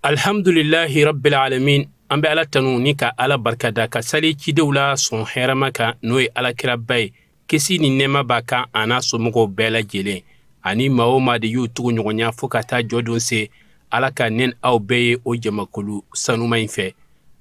Alhamdulilahi rabbil alamin. An bɛ Ala tanu ni ka Ala barikada ka sali cidenw la sɔn hɛrɛma kan, n'o ye alakiraba ye, kisi ni nɛɛma b'a kan, a n'a somɔgɔw bɛɛ lajɛlen ani maa o maa de y'u tugu ɲɔgɔnya fo ka taa jɔdon se. Ala ka ne aw bɛɛ ye o jamakulu sanuma in fɛ.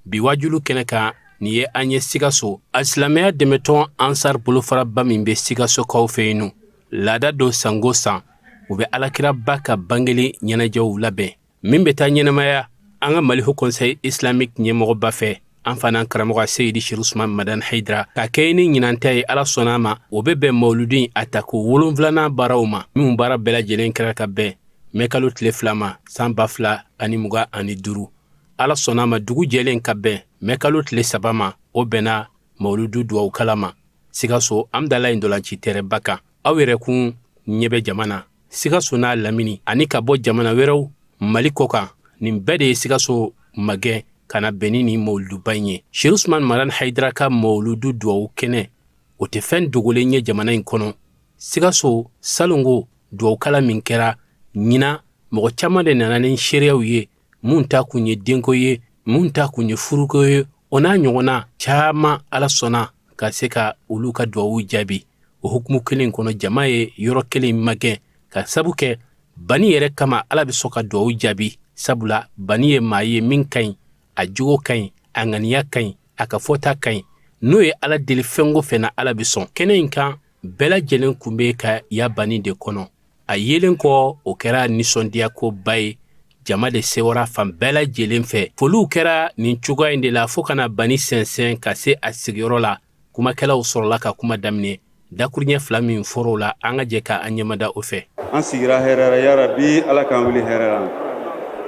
Bi wajulu kɛnɛ kan, nin ye an ye Sikaso alisilamɛya dɛmɛtɔn Ansar bolofaraba min bɛ Sikasokaw fɛ yen nɔ. Laada don, sango san u bɛ alakiraba ka bangeli ɲɛnajɛw labɛn min bɛ taa ɲɛnamaya an ka Mali Haut Conseil Islamique ɲɛmɔgɔba fɛ, an fana karamɔgɔ Seyidi Sherif Usman Madani Hayidara, ka kɛ ni ɲinan ta ye. Ala sɔnna a ma, o bɛ bɛn mawuludi a tako 7nan baaraw ma, minnu baara bɛɛ lajɛlen kɛra ka bɛn mɛ kalo tile 2 ma, san 2025. Ala sɔnna a ma, dugu jɛlen ka bɛn mɛ kalo tile 3 ma, o bɛnna mawuludu duwawukala ma Sikaso Amdalayi ntolanci tɛrɛnba kan. Aw yɛrɛ kun ɲɛ bɛ jama na Sikaso n'a lamini ani ka bɔ jamana wɛrɛw, Mali kɔkan. Nin bɛɛ de ye Sikaso magɛn ka na bɛn ni nin mawuluduba in ye. Sherif Usman Madani Hayidara ka mawuludu duwawu kɛnɛ, o tɛ fɛn dogolen ye jamana in kɔnɔ. Sikaso salongo duwawukala min kɛra ɲinan, mɔgɔ caman de nana ni seereyaw ye, mun ta kun ye denko ye, mun ta kun ye furuko ye, o n'a ɲɔgɔnna caman. Ala sɔnna ka se ka olu ka duwawu jaabi. O hukumu kelen kɔnɔ, jama ye yɔrɔ kelen magɛn ka sabu kɛ Bani yɛrɛ kama. Ala bɛ sɔn ka duwawu jaabi, sabula Bani ye maa ye min ka ɲi, a jogo ka ɲi, a ŋaniya ka ɲi, a ka fɔta ka ɲi. N'o ye Ala deli fɛn o fɛn na, Ala bɛ sɔn. Kɛnɛ in kan, bɛɛ lajɛlen kun bɛ ka ya Bani de kɔnɔ. A yelen kɔ, o kɛra nisɔndiya koba ye. Jama de sewara fan bɛɛ lajɛlen fɛ. Foliw kɛra nin cogoya in de la fo ka na Bani sɛnsɛn ka se a sigiyɔrɔ la. Kumakɛlaw sɔrɔla ka kuma daminɛ. Dakuruɲɛ fila min fɔr'o la, an ka jɛ ka an ɲɛmada o fɛ. An sigira hɛrɛ la, yarabi Ala k'an wuli hɛrɛ la.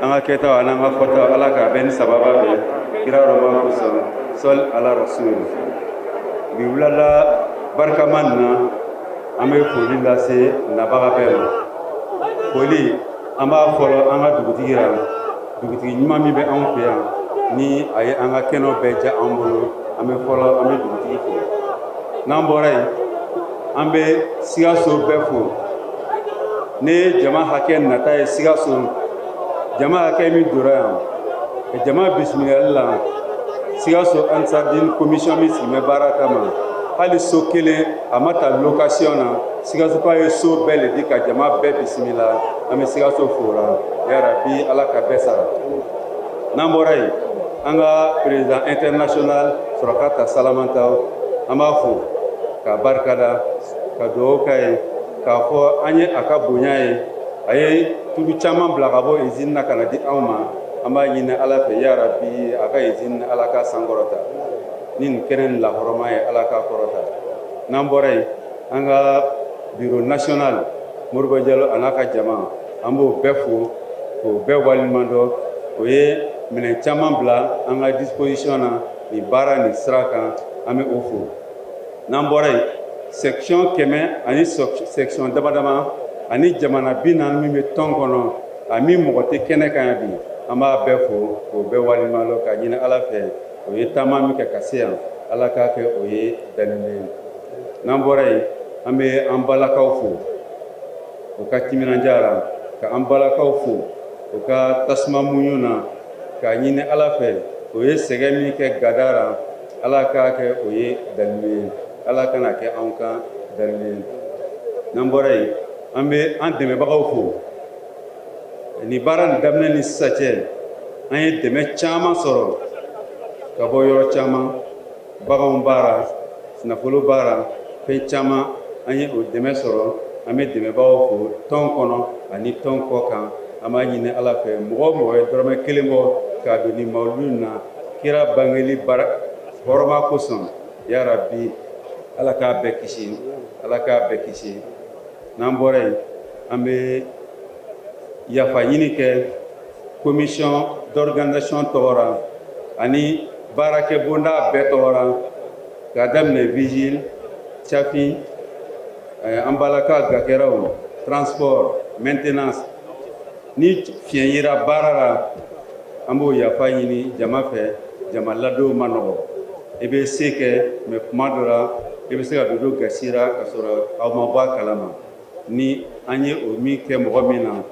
An ka kɛtaw an'an ka fɔtaw, Ala k'a bɛɛ ni sababa bɛn kira rɔba kosɔn. Sɔli ala rasul. Bi wulada barikama nin na, an bɛ foli lase nabaga bɛɛ ma. Foli, an b'a fɔlɔ an ka dugutigi la, dugutigi ɲuman min bɛ anw fɛ yan ni a ye an ka kɛnɛw bɛɛ diya an bolo. An bɛ fɔlɔ, an bɛ dugutigi fo. N'an bɔra yen, an bɛ Sikaso bɛɛ fo. Ne jama hakɛ nata ye Sikaso, jama hakɛ min donna yan ka jama bisimilali la, Sikaso Ansardine commission min sigi bɛ baara kama, hali so kelen a ma ta location na. Sikasokaw ye so bɛɛ le di ka jama bɛɛ bisimila. An bɛ Sikaso fo la, yarabi Ala ka bɛɛ sara. N'an bɔra yen, an ka président international Surakata Salamata, an b'a fo ka barikada, ka dugawu k'a ye, k'a fɔ an ye a ka bonya ye. A ye tulu caman bila ka bɔ usine na ka na di anw ma. An b'a ɲini Ala fɛ, yarabi a ka usine, Ala ka sankɔrɔta ni nin kɛnɛ nin lahɔrɔma ye, Ala k'a kɔrɔta. N'an bɔra yen, an ka bureau national Moribo Jalo a n'a ka jama, an b'o bɛɛ fo k'o bɛɛ waleɲuman dɔn. O ye minɛn caman bila an ka disposition na nin baara nin sira kan, an bɛ o fo. N'an bɔra yen, section 100 ani section dama dama ani jamana 40 min bɛ tɔn kɔnɔ, a min mɔgɔ tɛ kɛnɛ kan yan bi, an b'a bɛɛ fo k'o bɛɛ waleɲuman dɔn, k'a ɲini Ala fɛ, o ye taama min kɛ ka se yan, Ala k'a kɛ o ye dalilu ye. N'an bɔra yen, an bɛ an balakaw fo u ka timinandiya la, ka an balakaw fo u ka tasuma muɲu na, k'a ɲini Ala fɛ, o ye sɛgɛn min kɛ gada la, Ala k'a kɛ o ye dalilu ye, Ala kana kɛ anw kan dalilu ye. N'an bɔra yen, an bɛ an dɛmɛbagaw fo. Nin baara nin daminɛ ni sisan cɛ, an ye dɛmɛ caman sɔrɔ ka bɔ yɔrɔ caman, baganw baara, nafolo baara, fɛn caman, an ye o dɛmɛ sɔrɔ. An bɛ dɛmɛbagaw fo tɔn kɔnɔ ani tɔn kɔ kan. An b'a ɲini Ala fɛ, mɔgɔ o mɔgɔ ye dɔrɔmɛ kelen bɔ k'a don nin mawuludu na kira bangeli bara hɔrɔma kosɔn, yarabi Ala k'a bɛɛ kisi, Ala k'a bɛɛ kisi. N'an bɔra yen, an bɛ yafa ɲini kɛ commission d'organisation tɔgɔ la ani baarakɛ bonda bɛɛ tɔgɔ la, k'a daminɛ vigile, cafin, an balaka gakɛraw, transport, maintenance. Ni fiɲɛ yera baara la, an b'o yafa ɲini jama fɛ. Jama ladon ma nɔgɔ, i bɛ se kɛ, mais kuma dɔ la i bɛ se ka don gasi ra ka sɔrɔ aw ma bɔ a kalama. Ni an ye o min kɛ mɔgɔ min na,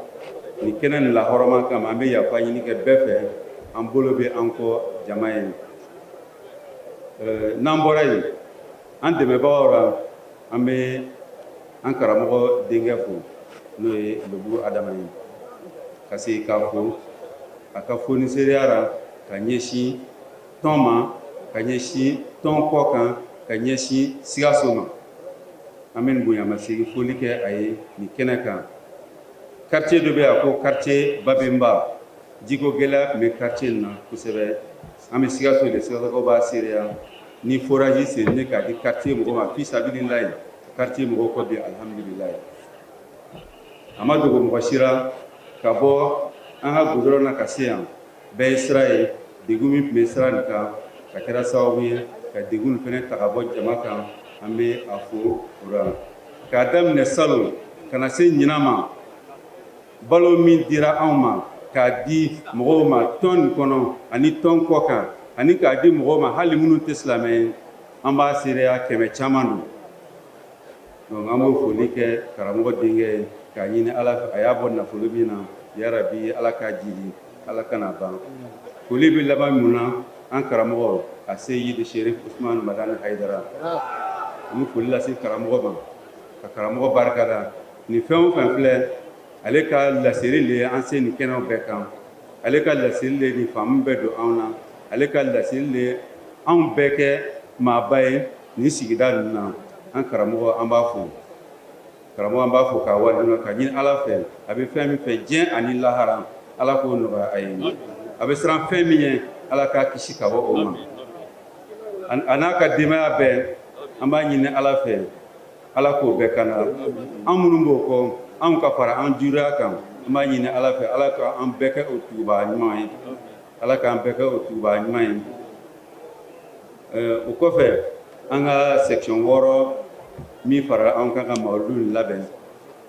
Nin kɛnɛ nin lahɔrɔma kama, an bɛ yafa ɲini kɛ bɛɛ fɛ. An bolo bɛ an kɔ jama ye. N'an bɔra yen, an dɛmɛbagaw la, an bɛ an karamɔgɔ denkɛ fo, n'o ye Lobu Adama ye, ka segin k'a fo a ka fonisereya la ka ɲɛsin tɔn ma, ka ɲɛsin tɔn kɔ kan, ka ɲɛsin Sikaso ma. An bɛ nin bonyamasegin foli kɛ a ye nin kɛnɛ kan. Quartier dɔ bɛ yan ko quartier Babenba, jiko gɛlɛya tun bɛ quartier in na kosɛbɛ. An bɛ Sikaso de, Sikasokaw b'a seereya ni forage sennen k'a di quartier mɔgɔw ma fisabililayi. Quartier mɔgɔw kɔ bi, alihamudulilayi. A ma dogo mɔgɔ si la, ka bɔ an ka goudron na ka se yan, bɛɛ ye sira ye. Degun min tun bɛ sira nin kan, a kɛra sababu ye ka degun fana ta ka bɔ jama kan. An bɛ a fo o la. K'a daminɛ salon ka na se ɲinan ma, balo min dira anw ma k'a di mɔgɔw ma tɔn nin kɔnɔ ani tɔn kɔ kan, ani k'a di mɔgɔw ma hali minnu tɛ silamɛ ye, an b'a seereya, 100 caman don. Donc an b'o foli kɛ karamɔgɔ denkɛ ye, k'a ɲini Ala fɛ, a y'a bɔ nafolo min na, yarabi Ala k'a jidi, Ala kana ban. Foli bɛ laban mun na? An karamɔgɔ a Seyidi Sherif Usman Madani Hayidara, an bɛ foli lase karamɔgɔ ma, ka karamɔgɔ barika da. Nin fɛn o fɛn filɛ, ale ka laseli le ye an se nin kɛnɛw bɛɛ kan. Ale ka laseli le nin faamu bɛɛ don anw na. Ale ka laseli le anw bɛɛ kɛ maaba ye nin sigida ninnu na. An karamɔgɔ, an b'a fo. Karamɔgɔ, an b'a fo k'a waleɲuman, ka ɲini Ala fɛ, a bɛ fɛn min fɛ diɲɛ ani lahara, Ala k'o nɔgɔya a ye. A bɛ siran fɛn min ye, Ala k'a kisi ka bɔ o ma, a n'a ka denbaya bɛɛ. An b'a ɲini Ala fɛ, Ala k'o bɛɛ kana. An minnu b'o kɔ, anw ka fara an juruya kan. An b'a ɲini Ala fɛ, Ala ka an bɛɛ kɛ o tugubaa ɲuman ye, Ala k'an bɛɛ kɛ o tugubaa ɲuman ye. O kɔfɛ, an ka section 6 min fara an kan ka mawuludu nin labɛn,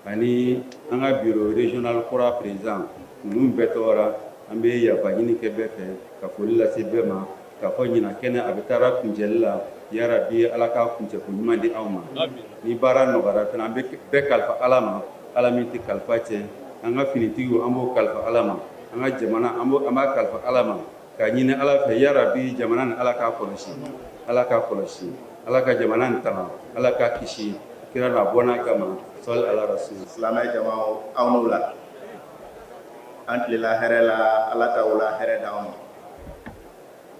ani an ka bureau régional kura président, ninnu bɛɛ tɔgɔ la, an bɛ yafa ɲini kɛ bɛɛ fɛ, ka foli lase bɛɛ ma, k'a fɔ ɲinan kɛnɛ a bɛ taara kuncɛli la. Yarabi Ala k'a kuncɛko ɲuman di aw ma. Ni baara nɔgɔyara fana, an bɛ bɛɛ kalifa Ala ma, Ala min tɛ kalifa tiɲɛ. An ka finitigiw, an b'o kalifa Ala ma. An ka jamana, an b'a kalifa Ala ma, k'a ɲini Ala fɛ, yarabi jamana ni Ala k'a kɔlɔsi, Ala k'a kɔlɔsi, Ala ka jamana nin tanga, Ala k'a kisi kira n'a bɔnna kama. Sɔli ala rasul. Silamɛ jama, aw n'o la, an tilela hɛrɛ la, Ala ka o la hɛrɛ d'anw ma.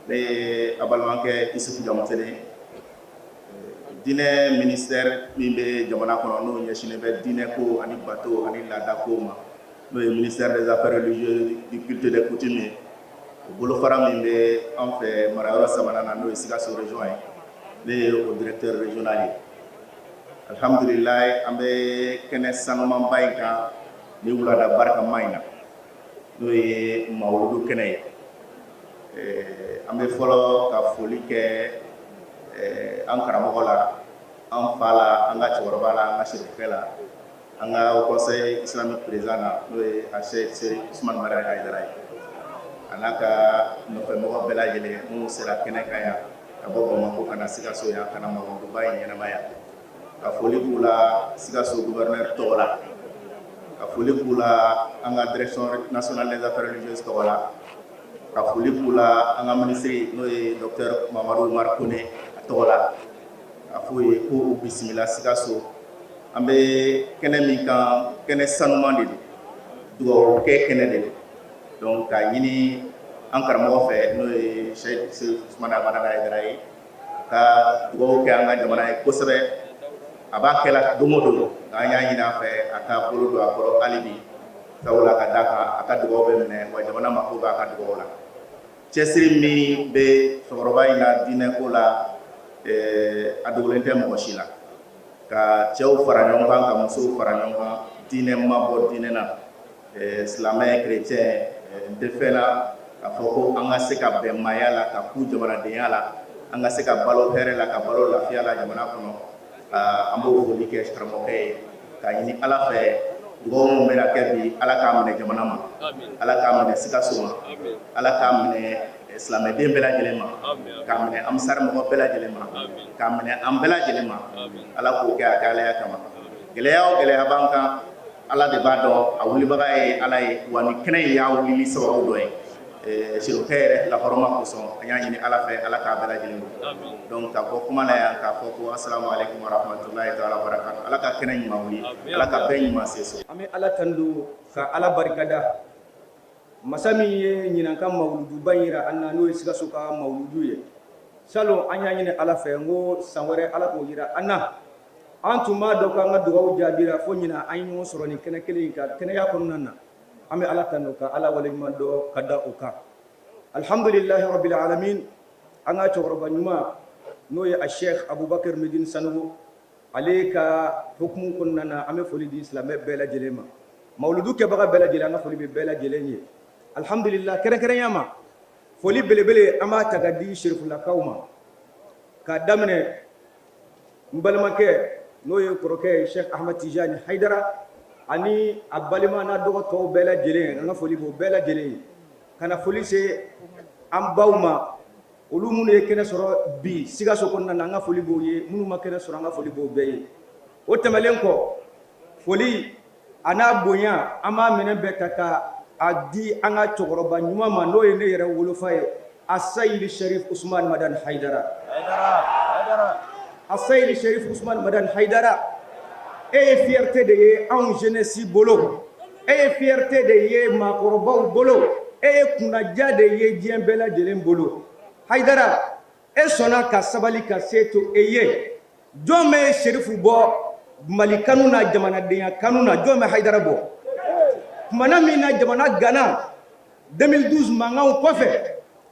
Ne ye a balimakɛ Isufu Jamutele. Diinɛ ministère min bɛ jamana kɔnɔ, n'o ɲɛsinnen bɛ diinɛ ko ani bato ani laada ko ma, n'o ye ministère des Affaires religieuses, du culte et des coutumes ye, o bolofara min bɛ an fɛ marayɔrɔ sabanan na, n'o ye Sikaso région ye, ne ye o directeur régional ye. Alhamdulilayi, an bɛ kɛnɛ sanumanba in kan ni wulada barikama in na, n'o ye mawuludu kɛnɛ ye. An bɛ fɔlɔ ka foli kɛ an karamɔgɔ la, an fa la, an ka cɛkɔrɔba la, an ka serifukɛ la, an ka Haut Conseil islamique président na, n'o ye Cheikh Serif Usumani Madani Hayidara ye, a n'a ka nɔfɛmɔgɔ bɛɛ lajɛlen minnu sera kɛnɛ kan yan ka bɔ Bamakɔ ka na Sikaso yan ka na mawuluduba in ɲɛnamaya. Ka foli k'u la Sikaso gouverneur tɔgɔ la, ka foli k'u la an ka direction nationale des affaires religieuses tɔgɔ la, ka foli k'u la an ka ministre, n'o ye docteur Mamadu Umaru Kone, a tɔgɔ la, a f'o ye ko u bisimila Sikaso. An bɛ kɛnɛ min kan, kɛnɛ sanuman de don, dugawu kɛ kɛnɛ de don. Donc k'a ɲini an karamɔgɔ fɛ, n'o ye Cheikh Usumani Madani Hayidara ye, ka dugawu kɛ an ka jamana ye kosɛbɛ. A b'a kɛla don o don, nka an y'a ɲini a fɛ a ka bolo don a kɔrɔ hali bi, sabula ka d'a kan a ka dugawu bɛ minɛ, wa jamana mako b'a ka dugawu la. Cɛsiri min bɛ cɛkɔrɔba in na diinɛko la, a dogolen tɛ mɔgɔ si la, ka cɛw fara ɲɔgɔn kan, ka musow fara ɲɔgɔn kan, diinɛ ma bɔ diinɛ na, silamɛ, chrétien, n tɛ fɛn na k'a fɔ ko an ka se ka bɛn maaya la, ka ku jamanadenya la, an ka se ka balo hɛrɛ la, ka balo lafiya la jamana kɔnɔ. An b'o foli kɛ karamɔgɔkɛ ye, k'a ɲini Ala fɛ, dugawu min bɛna kɛ bi, Ala k'a minɛ jamana ma, Ala k'a minɛ Sikaso ma, Ala k'a minɛ silamɛden bɛɛ lajɛlen ma, k'a minɛ Ansar mɔgɔ bɛɛ lajɛlen ma, k'a minɛ an bɛɛ lajɛlen ma. Ala k'o kɛ a kɛ Alaya kama. Gɛlɛya o gɛlɛya b'an kan. Ala de b'a dɔn a wulibaga ye Ala ye wa nin kɛnɛ in y'a wulili sababu dɔ ye. Serifukɛ yɛrɛ lahɔrɔma kosɔn an y'a ɲini Ala fɛ Ala k'a bɛɛ lajɛlen don. Donc ka bɔ kuma na yan k'a fɔ ko asalamu aleykum warahmatulahi taala wabarakatu Ala ka kɛnɛ ɲuman wuli Ala ka bɛɛ ɲuman se so. An bɛ Ala tando ka Ala barikada masa min ye ɲinan ka mawuluduba in jira an na n'o ye Sikaso ka mawuludu ye salon an y'a ɲini Ala fɛ n ko san wɛrɛ Ala k'o jira an na an tun b'a dɔn k'an ka dugawu jaabira fo ɲinan an ye ɲɔgɔn sɔrɔ nin kɛnɛ kelen in kan kɛnɛya kɔnɔna na an bɛ Ala tanu ka Ala waleɲuman dɔn ka da o kan alihamdulilahi rabil alamin an ka cɛkɔrɔba ɲuman n'o ye a Sheikh Abubakar Medine Sanogo ale ka hukumu kɔnɔna na an bɛ foli di silamɛ bɛɛ lajɛlen ma mawuludu kɛbaga bɛɛ lajɛlen an ka foli bɛ bɛɛ lajɛlen ye alihamdulila kɛrɛnkɛrɛnya ma foli belebele an b'a ta ka di serifulakaw ma k'a daminɛ n balimakɛ n'o ye kɔrɔkɛ ye Sheikh Ahmad Tijani Haidara ani a balima n'a dɔgɔ tɔw bɛɛ lajɛlen an ka foli b'o bɛɛ lajɛlen ye ka na foli se an baw ma olu minnu ye kɛnɛ sɔrɔ bi Sikaso kɔnɔna na an ka foli b'o ye minnu ma kɛnɛ sɔrɔ an ka foli b'o bɛɛ ye o tɛmɛnlen kɔ foli a n'a bonya an b'a minɛ bɛɛ ta ka a di an ka cɛkɔrɔba ɲuman ma n'o ye ne yɛrɛ wolofa ye Asayidi Sharif Usman Madani Hayidara Asayidi Sharif Usman Madani Hayidara e ye fierté de ye anw jeunesse bolo e ye fierté de ye maakɔrɔbaw bolo e ye kunnaja de ye diɲɛ bɛɛ lajɛlen bolo Hayidara e sɔnna ka sabali ka se to e ye jɔn bɛ serifu bɔ mali kanu na jamanadenya kanu na jɔn bɛ hayidara bɔ tumana min na jamana gana 2012 mankanw kɔfɛ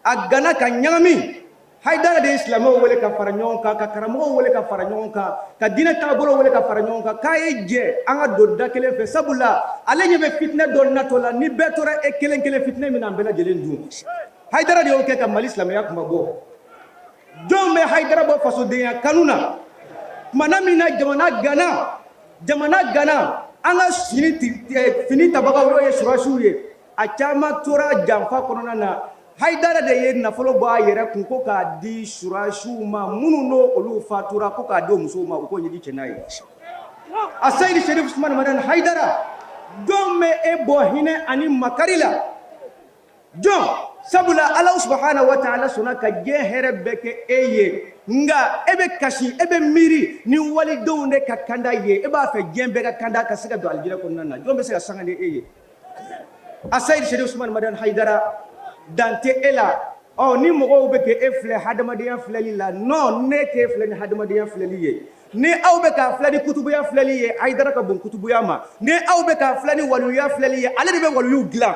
a gana ka ɲagami hayidara de ye silamɛw wele ka fara ɲɔgɔn kan ka karamɔgɔw wele ka fara ɲɔgɔn kan ka diinɛ taabolo wele ka fara ɲɔgɔn kan k'a ye jɛ an ka don da kelen fɛ sabula ale ɲɛ bɛ fitinɛ dɔ natɔ la ni bɛɛ tora e kelen kelen fitinɛ min na an bɛɛ lajɛlen dun hayidara de y'o kɛ ka mali silamɛya kuma bɔ jɔn bɛ hayidara bɔ fasodenya kanu na tumana min na jamana gana jamana gana an ka fini tabagaw n'o ye surasiw ye a caman tora janfa kɔnɔna na hayidara de ye nafolo bɔ a yɛrɛ kun ko k'a di surasiw ma minnu n'o olu fatura ko k'a di musow ma u k'o ɲɛji cɛ n'a ye a sayidi sherif usumani madani hayidara jɔn bɛ e bɔ hinɛ ani makari la jɔn sabula ala subahana wa taala sɔnna ka diɲɛ hɛrɛ bɛɛ kɛ e ye nka e bɛ kasi e bɛ miiri ni walidenw de ka kanda ye e b'a fɛ diɲɛ bɛɛ ka kanda ka se ka don alijinɛ kɔnɔna na jɔn bɛ se ka sanga ni e ye a sayidi sherif usumani madani hayidara dan tɛ e la ɔ ni mɔgɔw bɛ kɛ e filɛ hadamadenya filɛli la non ne t'e filɛ ni hadamadenya filɛli ye Ni aw bɛ k'a filɛ ni kutubuya filɛli ye Hayidara ka bon kutubuya ma ni aw bɛ k'a filɛ ni waliyuya filɛli ye ale de bɛ waliyuw dilan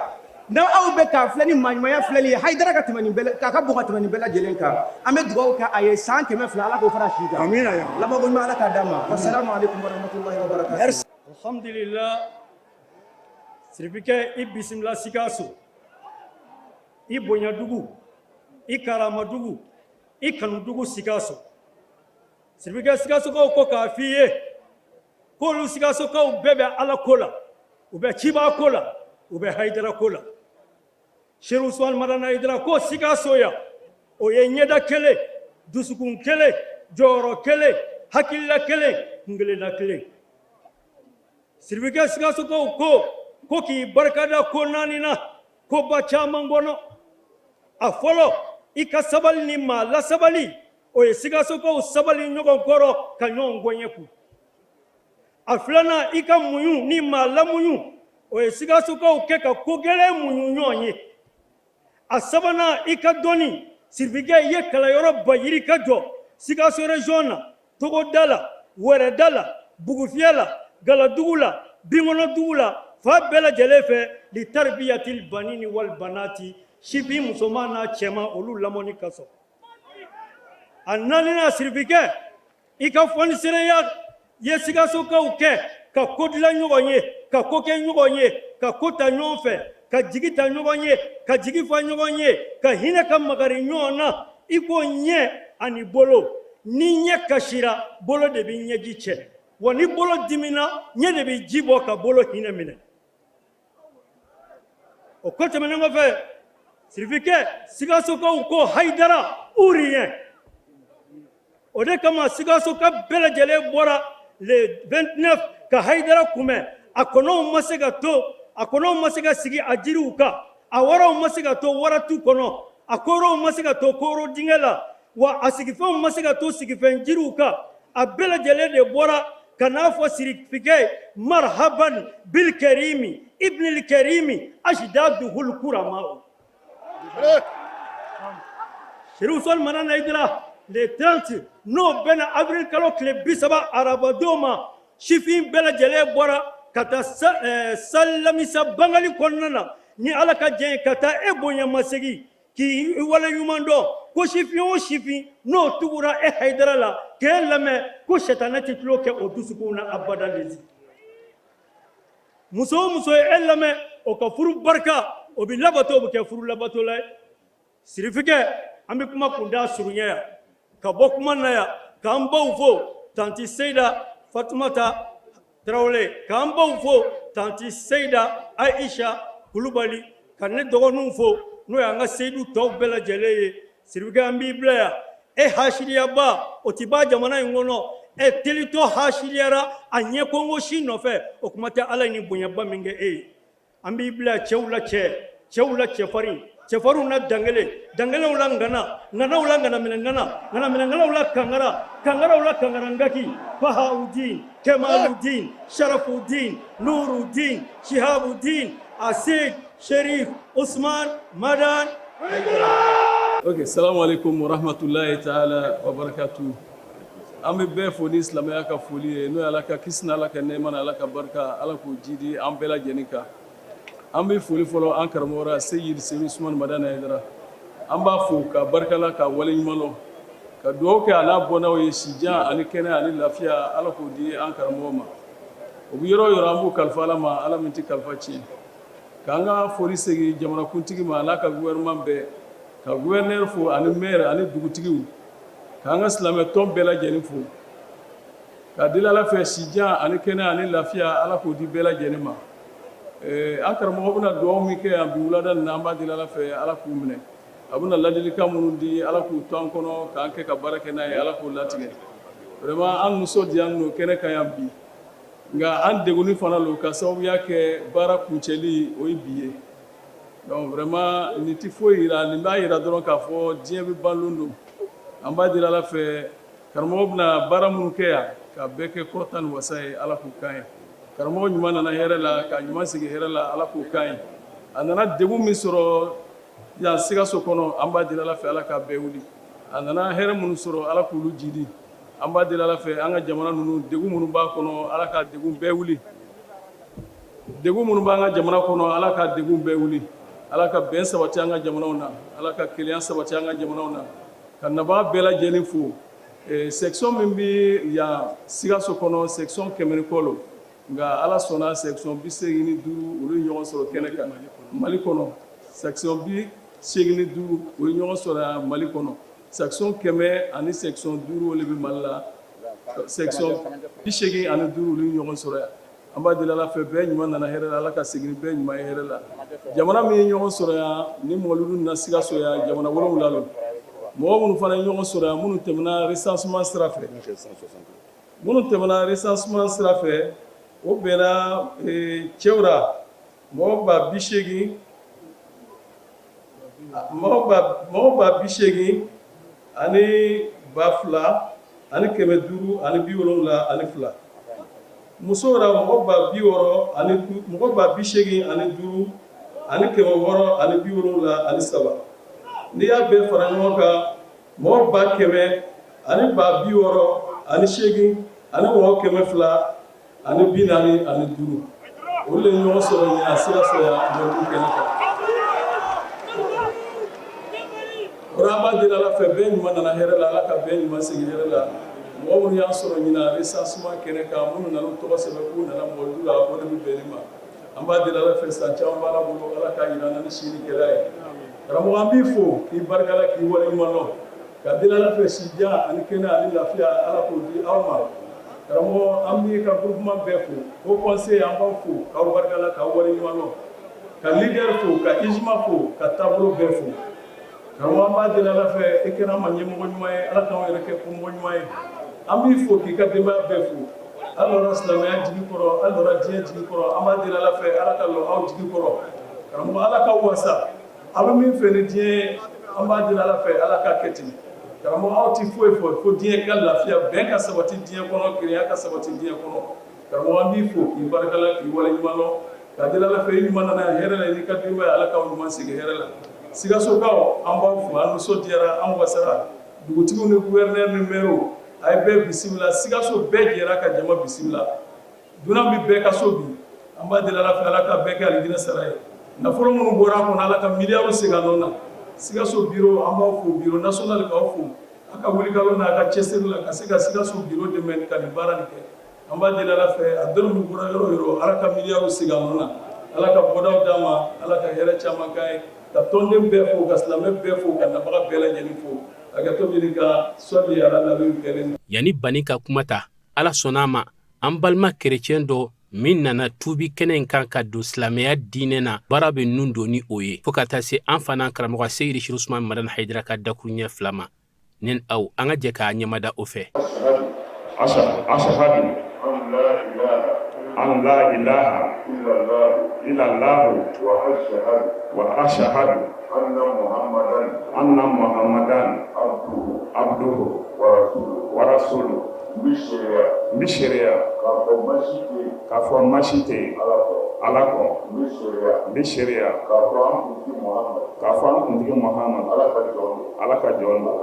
ni aw bɛ k'a filɛ ni maaɲumanya filɛli ye Hayidara ka tɛmɛ nin bɛɛ ka bon ka tɛmɛ nin bɛɛ lajɛlen kan an bɛ dugawu kɛ a ye san 200 Ala k'o fara a si kan amiina labanko ɲuman Ala k'a d'an ma wasalamu aleykum warahmatulahi wabarakatuh alhamdulillah sirifikɛ i bisimila Sikaso i bonyadugu i karamadugu i kanudugu Sikaso sirifikɛ sikasokaw ko k'a f'i ye k'olu sikasokaw bɛɛ bɛ ala ko la u bɛ ciba ko la u bɛ hayidara ko la Serifu Usumani Madani Hayidara ko sikaso yan o ye ɲɛda kelen dusukun kelen jɔyɔrɔ kelen hakilila kelen kunkelenna kelen sirifikɛ sikasokaw ko ko k'i barikada ko naani na koba caman kɔnɔ a fɔlɔ i ka sabali ni maa lasabali o ye sikasokaw sabali ɲɔgɔn kɔrɔ ka ɲɔgɔn gɔɲɛ kun a filanan i ka muɲu ni maa lamuɲu o ye sikasokaw kɛ ka ko gɛlɛn muɲu ɲɔgɔn ye a sabanan i ka dɔnni sirifikɛ i ye kalanyɔrɔ ba yirika jɔ sikaso région na togoda la wɛrɛda la bugufiyɛ la galadugu la binkɔnɔdugu la fan bɛɛ lajɛlen fɛ li taribiyatil banini wal banati sifin musoman n'a cɛman olu lamɔni kosɔn a naaninan sirifikɛ i ka fɔnisereya ye sikasokaw kɛ ka ko dilan ɲɔgɔn ye ka ko kɛ ɲɔgɔn ye ka ko ta ɲɔgɔn fɛ ka jigi ta ɲɔgɔn ye ka jigi fa ɲɔgɔn ye ka hinɛ ka makari ɲɔgɔn na i ko ɲɛ ani bolo ni ɲɛ kasira bolo de bɛ ɲɛji cɛ wa ni bolo dimina ɲɛ de bɛ ji bɔ ka bolo hinɛ minɛ o ko tɛmɛnen kɔfɛ sirifikɛ sikasokaw ko hayidara ou rien o de kama sikasoka bɛɛ lajɛlen bɔra le 29 ka hayidara kunbɛn A kɔnɔw ma se ka to, a kɔnɔw ma se ka sigi a jiriw kan, a waraw ma se ka to waratu kɔnɔ, a koorow ma se ka to kooro dingɛ la, wa a sigifɛnw ma se ka to sigifɛn jiriw kan. A bɛɛ lajɛlen de bɔra ka n'a fɔ sirifikɛ ye: marhaban bil karimi ibnil karimi ajdaduhul kurama. Chérif Ousmane Madani Haïdara, le 30, n'o bɛnna avril kalo tile 30 arabadon ma, sifin bɛɛ lajɛlen bɔra ka taa salle Lamisa Bangali kɔnɔna na ni Ala ka jɛ ye, ka taa e bonyamasegin k'i waleɲuman dɔn, ko sifin o sifin n'o tugura e Hayidara la k'e lamɛn, ko sɛtanɛ tɛ tulo kɛ o dusukun na abada. Lezi muso o muso ye e lamɛn, o ka furu barika o bɛ labato, o bɛ kɛ furu labatola ye. Sirifikɛ, an bɛ kuma kunda surunya yan ka bɔ kuma na yan, k'an baw fo, tanti Seyida Fatumata Tarawele, k'an baw fo, tanti Seyida Ayisa Kulubali, ka ne dɔgɔninw fo, n'o y'an ka seyidu tɔw bɛɛ lajɛlen ye. Sirifikɛ, an b'i bila yan. E hasidiyaba o ti ban jamana in kɔnɔ. E telitɔ hasidiyara a ɲɛ kongo si nɔfɛ, o kuma tɛ Ala ye ni bonyaba min kɛ e ye. An b'i bila cɛw la cɛ, cɛw la cɛfarin, cɛfarinw la dankelen, dankelenw la ŋana, ŋanaw la ŋanaminɛ ŋana, ŋanaminɛ ŋanaw la kankara, kankaraw la kankarangaki, Bahawudin, Kemaludin, Sharafudin, Nurudin, Shihabudin, Aseyid Sherif Usman Madan. Ok, salamu alaikum wa rahmatulahi taala wa barakatu. An bɛ bɛɛ fo ni silamɛya ka foli ye, n'o ye Ala ka kisi, Ala ka nɛɛma, Ala ka barika, Ala k'o jidi an bɛɛ lajɛlen kan. An bɛ foli fɔlɔ an karamɔgɔ Seyidi Sedu Usumani Madani Hayidara, an b'a fo ka barika la, ka waleɲuman lɔn, ka dugawu kɛ a n'a bɔnnaw ye, sijan ani kɛnɛ ani lafiya, Ala k'o di an karamɔgɔ ma. O bɛ yɔrɔ o yɔrɔ, an b'u kalifa Ala ma, Ala min tɛ kalifa tiɲɛ. K'an ka foli segin jamanakuntigi ma, a n'a ka gouvernement bɛɛ, ka gouverneur fo ani maire ani dugutigiw, k'an ka silamɛtɔn bɛɛ lajɛlen fo, ka deli Ala fɛ, sijan ani kɛnɛ ani lafiya, Ala k'o di bɛɛ lajɛlen ma. An karamɔgɔ bɛna dugawu min kɛ yan bi wulada nin na, an b'a deli Ala fɛ, Ala k'u minɛ. A bɛna ladilikan minnu di, Ala k'u to an kɔnɔ k'an kɛ ka baara kɛ n'a ye, Ala k'u latigɛ. Vraiment, an nisɔndiyalen don kɛnɛ kan yan bi, nka an degunni fana don ka sababuya kɛ baara kuncɛli o ye bi ye. Donc vraiment, nin tɛ foyi yira, nin b'a yira dɔrɔn k'a fɔ diɲɛ bɛ ban lon don. An b'a deli Ala fɛ, karamɔgɔ bɛna baara minnu kɛ yan, ka bɛɛ kɛ kɔrɔta ni wasa ye, Ala k'u kan ye. Karamɔgɔ ɲuman nana hɛrɛ la, ka ɲuman sigi hɛrɛ la, Ala k'u kan ye. A nana degun min sɔrɔ yan Sikaso kɔnɔ, an b'a deli Ala fɛ, Ala k'a bɛɛ wuli. A nana hɛrɛ minnu sɔrɔ, Ala k'olu jidi. An b'a deli Ala fɛ, an ka jamana ninnu, degun minnu b'a kɔnɔ, Ala ka degun bɛɛ wuli. Degun minnu b'an ka jamana kɔnɔ, Ala ka degun bɛɛ wuli. Ala ka bɛn sabati an ka jamanaw na, Ala ka kelenya sabati an ka jamanaw na. Ka nabaa bɛɛ lajɛlen fo. Section min bɛ yan Sikaso kɔnɔ, section 100 ni kɔ lo, nka Ala sɔnna, section 85 olu ye ɲɔgɔn sɔrɔ kɛnɛ kan Mali kɔnɔ. Section 85 o ye ɲɔgɔn sɔrɔ yan Mali kɔnɔ. Section 100 ani section 5, o de bɛ Mali la. Section 85, olu ye ɲɔgɔn sɔrɔ yan. An b'a deli Ala fɛ, bɛɛ ɲuman nana hɛrɛ la, Ala ka segin ni bɛɛ ɲuman ye hɛrɛ la. Jamana min ye ɲɔgɔn sɔrɔ yan ni mɔluru na Sikaso yan, jamana 7 lo. Mɔgɔ minnu fana ye ɲɔgɔn sɔrɔ yan, minnu tɛmɛna recensement sira fɛ, minnu tɛmɛna recensement sira fɛ, o bɛnna cɛw ra mɔgɔ 80,000, mɔgɔ 82,572. Musow ra mɔgɔ ba bi wɔɔrɔ ani mɔgɔ 85,673. N'i y'a bɛɛ fara ɲɔgɔn kan, mɔgɔ 168,245, olu de ye ɲɔgɔn sɔrɔ ɲinan Sikaso yan mɔribugu kɛnɛ kan. O an b'a deli Ala fɛ, bɛɛ ɲuman nana hɛrɛ la, Ala ka bɛɛ ɲuman segin hɛrɛ la. Mɔgɔ minnu y'an sɔrɔ ɲinan recensement kɛnɛ kan, minnu nana u tɔgɔ sɛbɛn k'u nana mɔridu la, o de bɛ bɛn nin ma. An b'a deli Ala fɛ, san caman b'Ala bolo, Ala k'a jira an na ni si ni kɛnɛya ye. Karamɔgɔ, an b'i fo k'i barika la, k'i waleɲuman dɔn, ka deli Ala fɛ, sijan ani kɛnɛya ani lafiya, Ala k'o di aw ma. Karamɔgɔ, an b'i ka groupement bɛɛ fo, haut conseil, an b'aw fo k'aw barika la, k'aw waleɲuman dɔn, ka leader fo, ka IJMA fo, ka taabolo bɛɛ fo. Karamɔgɔ, an b'a deli Ala fɛ, e kɛra an ma ɲɛmɔgɔ ɲuman ye, Ala k'anw yɛrɛ kɛ kɔmɔgɔ ɲuman ye. An b'i fo k'i ka denbaya bɛɛ fo. Aw lɔra silamɛya jigi kɔrɔ, aw lɔra diɲɛ jigi kɔrɔ. An b'a deli Ala fɛ, Ala ka lɔ aw jigi kɔrɔ. Karamɔgɔ, Ala k'aw wasa. Aw bɛ min fɛ ni diɲɛ ye, an b'a deli Ala fɛ, Ala k'a kɛ ten. Karamɔgɔ, aw tɛ foyi fɔ fo diɲɛ ka lafiya, bɛn ka sabati diɲɛ kɔnɔ, kelenya ka sabati diɲɛ kɔnɔ. Karamɔgɔ, an b'i fo k'i barikala, k'i waleɲuman dɔn, k'a deli Ala fɛ, i ɲuman nana yan hɛrɛ la i n'i ka denbaya, Ala k'aw ɲuman segin hɛrɛ la. Sikasokaw, an b'aw fo, an nisɔndiyara, an wasara. Dugutigiw ni gouverneur ni maire, a ye bɛɛ bisimila. Sikaso bɛɛ jɛra ka jama bisimila. Dunan bɛ bɛɛ ka so bi. An b'a deli Ala fɛ, Ala ka bɛɛ kɛ alijinɛ sara ye. Nafolo minnu bɔra a kɔnɔ, Ala ka miliyariw segin a nɔ na. Sikaso bureau, an b'aw fo, bureau national k'aw fo, a ka wulikajɔ n'a ka cɛsiri la ka se ka Sikaso bureau dɛmɛ ka nin baara nin kɛ. An b'a deli Ala fɛ, a dɔrɔmɛ min bɔra yɔrɔ o yɔrɔ, Ala ka miliyariw segin a nɔ na. Ala ka bɔdaw d'an ma, Ala ka hɛrɛ caman k'an ye. Ka tɔnden bɛɛ fo, ka silamɛ bɛɛ fo, ka nabaga bɛɛ lajɛlen fo. Hakɛto ɲini ka sɔli ala nabi kɛlen. Yanni Bani ka kuma ta, Ala sɔnna a ma, an balima kerecɛn dɔ min nana tuubi kɛnɛ in kan ka don silamɛya diinɛ na, baara bɛ nun don ni o ye, fo ka taa se an fana karamɔgɔ Seyidi Sherif Usman Madani Hayidara ka dakuruɲɛ 2 ma. Ne ni aw, an ka jɛ k'a ɲɛmada o fɛ. Ashhadu an la ilaha illallahu wa ashhadu anna muhammadan abduhu wa rasuluhu. N bɛ seereya k'a fɔ ma si tɛ yen Ala kɔ. N bɛ seereya k'a fɔ an kuntigi Muhamadu Ala ka jɔn don,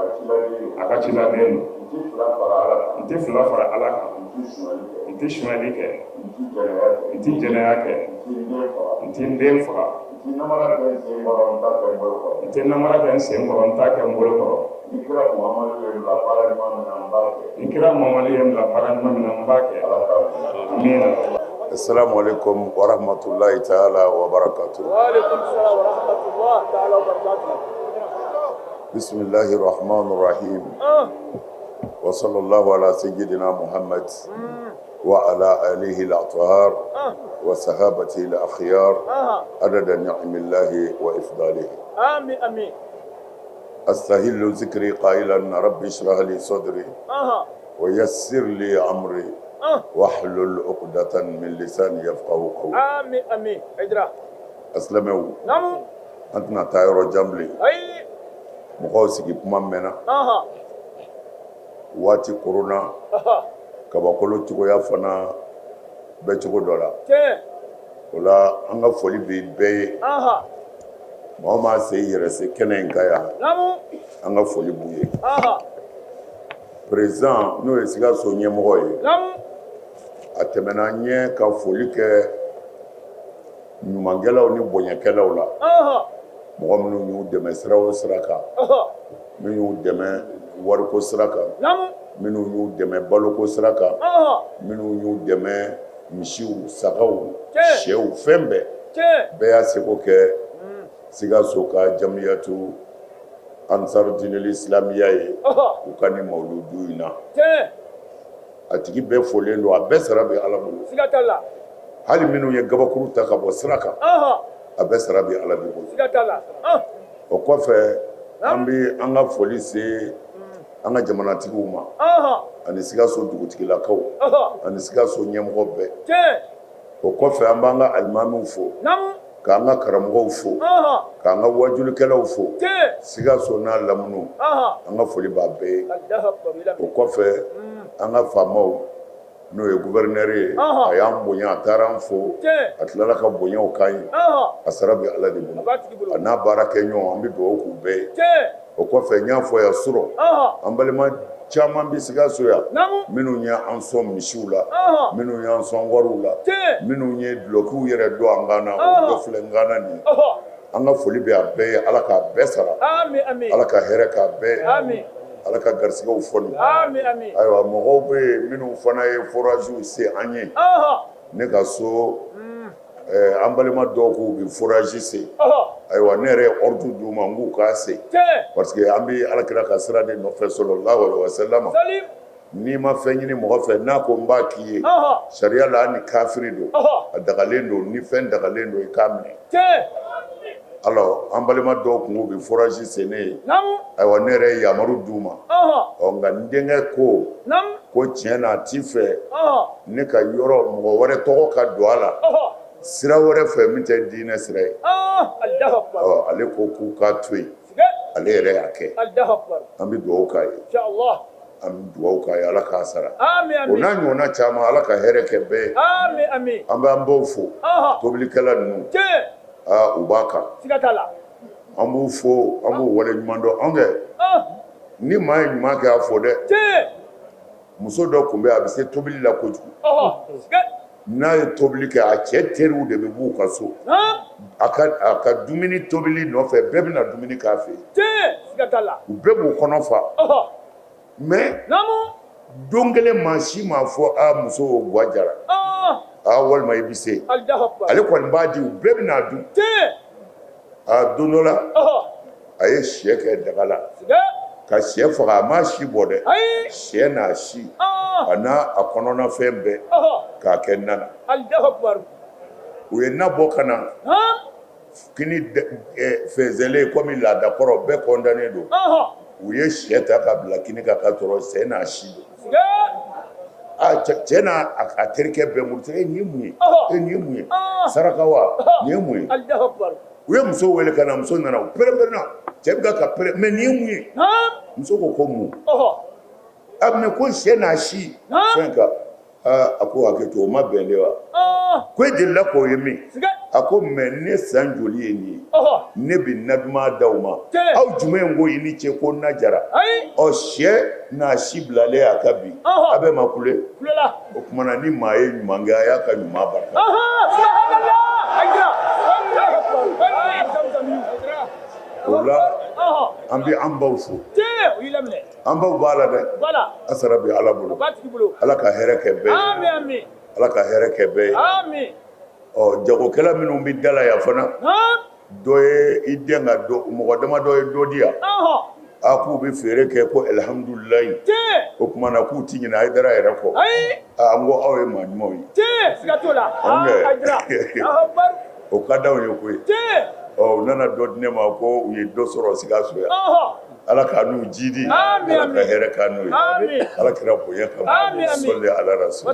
a ka ciladen don. N tɛ fila fara Ala kan, n tɛ sonyali kɛ, n tɛ jɛnɛya kɛ, n tɛ n den faga, n tɛ namara kɛ n sen kɔrɔ, n t'a kɛ n bolo kɔrɔ. Ni kira Muhamadu ye n bila baara ɲuman min na, n b'a kɛ. Amiina. Assalamu alaikum wa rahmatullahi ta'ala wa barakatuh. Wa alaikum salam wa rahmatullahi ta'ala wa barakatuh. Bismillahir Rahmanir Rahim. Wa sallallahu ala sayyidina Muhammad wa ala alihi al-athhar wa sahabatihi al-akhyar adada ni'amillahi wa ifdalihi. Amin amin. Astahillu zikri qailan rabbi shrah li sadri wa yassir li amri wahlul uqdatan min lisani yafqahu qawli. Amin amin. Haidara. Asilamɛw, Naamu. An tɛna taa yɔrɔ jan bilen. Ayi. Mɔgɔw sigi kuma mɛnna. Waati koronna. Kabakolo cogoya fana bɛ cogo dɔ la. Tiɲɛ. O la, an ka foli bɛ bɛɛ ye. Maa o maa sen yɛrɛ se kɛnɛ in kan yan. Naamu. An ka foli b'u ye. Président, n'o ye Sikaso ɲɛmɔgɔ ye. Naamu. A tɛmɛna ɲɛ ka foli kɛ ɲumankɛlaw ni bonyakɛlaw la. Mɔgɔ minnu y'u dɛmɛ sira o sira kan. Minnu y'u dɛmɛ wariko sira kan. Naamu. Minnu y'u dɛmɛ baloko sira kan. Minnu y'u dɛmɛ misiw, sagaw, sɛw, fɛn bɛɛ. Bɛɛ y'a seko kɛ Sikaso ka jamiyatu Ansar dinili islamiya ye u ka nin mawuludu in na. A tigi bɛɛ folen don, a bɛɛ sara bɛ Ala bolo. Siga t'a la. Hali minnu ye gabakuru ta ka bɔ sira kan, a bɛɛ sara bɛ Ala de bolo. Siga t'a la. O kɔfɛ, an bɛ an ka foli se an ka jamanatigiw ma ani Sikaso dugutigilakaw ani Sikaso ɲɛmɔgɔ bɛɛ. O kɔfɛ, an b'an ka alimamiw fo, k'an ka karamɔgɔw fo, k'an ka wajulikɛlaw fo, Sikaso n'a lamunu, an ka foli b'a bɛɛ ye. O kɔfɛ, an ka faamaw, n'o ye gouverneur ye, a y'an bonya, a taara an fo, a tilala ka bonyaw k'an ye, a sara bɛ Ala de bolo, a n'a baarakɛɲɔgɔn, an bɛ dugawu k'u bɛɛ ye. O kɔfɛ, n y'a fɔ yan surɔ, an balima caman bɛ Sikaso yan minnu ye an sɔn misiw la, minnu y'an sɔn wariw la, minnu ye dulɔkiw yɛrɛ don an kan na, o dɔ filɛ n kan na nin ye. An ka foli bɛ a bɛɛ ye, Ala k'a bɛɛ sara, Ala ka hɛrɛ k'a bɛɛ ye, Ala ka garisigɛw foni. Ayiwa, mɔgɔw bɛ yen minnu fana ye foragew sen an ye. Ne ka so an balima dɔw k'u bɛ forage sen, ayiwa ne yɛrɛ ye ordre d'u ma n k'u k'a sen parce que an bɛ alakira ka sira de nɔfɛ sallallahu alaihi wa sallam n'i ma fɛn ɲini mɔgɔ fɛ n'a ko n b'a k'i ye sariya la hali ni kafiri don a dagalen don ni fɛn dagalen don i k'a minɛ alors an balima dɔw tun k'u bɛ forage sen ne ye ayiwa ne yɛrɛ ye yamaru d'u ma ɔ nka n denkɛ ko. Ko tiɲɛ na a t'i fɛ ne ka yɔrɔ mɔgɔ wɛrɛ tɔgɔ ka don a la sira wɛrɛ fɛ min tɛ diinɛ sira ye. Ale ko k'u k'a to yen, ale yɛrɛ y'a kɛ. An bɛ dugawu k'a ye, an bɛ dugawu k'a ye Ala k'a sara. O n'a ɲɔgɔnna caman Ala ka hɛrɛ kɛ bɛɛ ye. An bɛ an baw fo, tobilikɛla ninnu, aa u b'a kan. An b'u fo, an b'u waleɲuman dɔn. An kɛ ni maa ye ɲuman kɛ a fɔ dɛ. Muso dɔ tun bɛ a bɛ se tobili la kojugu. N'a ye tobili kɛ a cɛ teriw de bɛ b'u ka so a ka dumuni tobili nɔfɛ bɛɛ bɛ na dumuni k'a fɛ yen. U bɛɛ b'u kɔnɔ fa. Mais don kelen maa si m'a fɔ a muso o gwa jara aa walima i bɛ se. Ale kɔni b'a di u bɛɛ bɛ n'a dun. A don dɔ la a ye syɛ kɛ daga la ka syɛ faga a m'a si bɔ dɛ syɛ n'a si a n'a a kɔnɔnafɛn bɛɛ k'a kɛ na na u ye na bɔ ka na kini fɛnsɛnlen komi laadakɔrɔ bɛɛ kɔntannen don u ye syɛ ta ka bila kini kan ka sɔrɔ syɛ n'a si don cɛ n'a a terikɛ bɛɛ muruti e nin ye mun ye e nin ye mun ye saraka wa nin ye mun ye u ye muso wele ka na muso nana u pɛrɛnpɛrɛnna cɛ bɛ ka pɛrɛn mais nin ye mun ye muso ko ko mun a mais ko syɛ n'a si fɛn kan a ko hakɛ to o ma bɛn de wa ko e delila k'o ye min a ko mais ne san joli ye nin ye ne bɛ na duman d'aw ma aw jumɛn ko i ni ce ko na jara ɔ syɛ n'a si bilalen a kan bi a bɛɛ ma kule o tuma na ni maa ye ɲuman kɛ a y'a ka ɲuman barika o la an bɛ an baw fo an baw b'a la dɛ a sara bɛ Ala bolo Ala ka hɛrɛ kɛ bɛɛ ye Ala ka hɛrɛ kɛ bɛɛ ye ɔ jagokɛla minnu bɛ da la yan fana dɔ ye i den ka mɔgɔ damadɔ ye dɔ di yan a k'u bɛ feere kɛ ko alihamudulilayi o tuma na k'u tɛ ɲinɛ Hayidara yɛrɛ kɔ aa n ko aw ye maa ɲumanw ye o ka d'anw ye koyi ɔ u nana dɔ di ne ma ko u ye dɔ sɔrɔ Sikaso yan Ala k'a n'u jidi Ala ka hɛrɛ k'an n'u ye Ala kira bonya kama sɔli ala rasul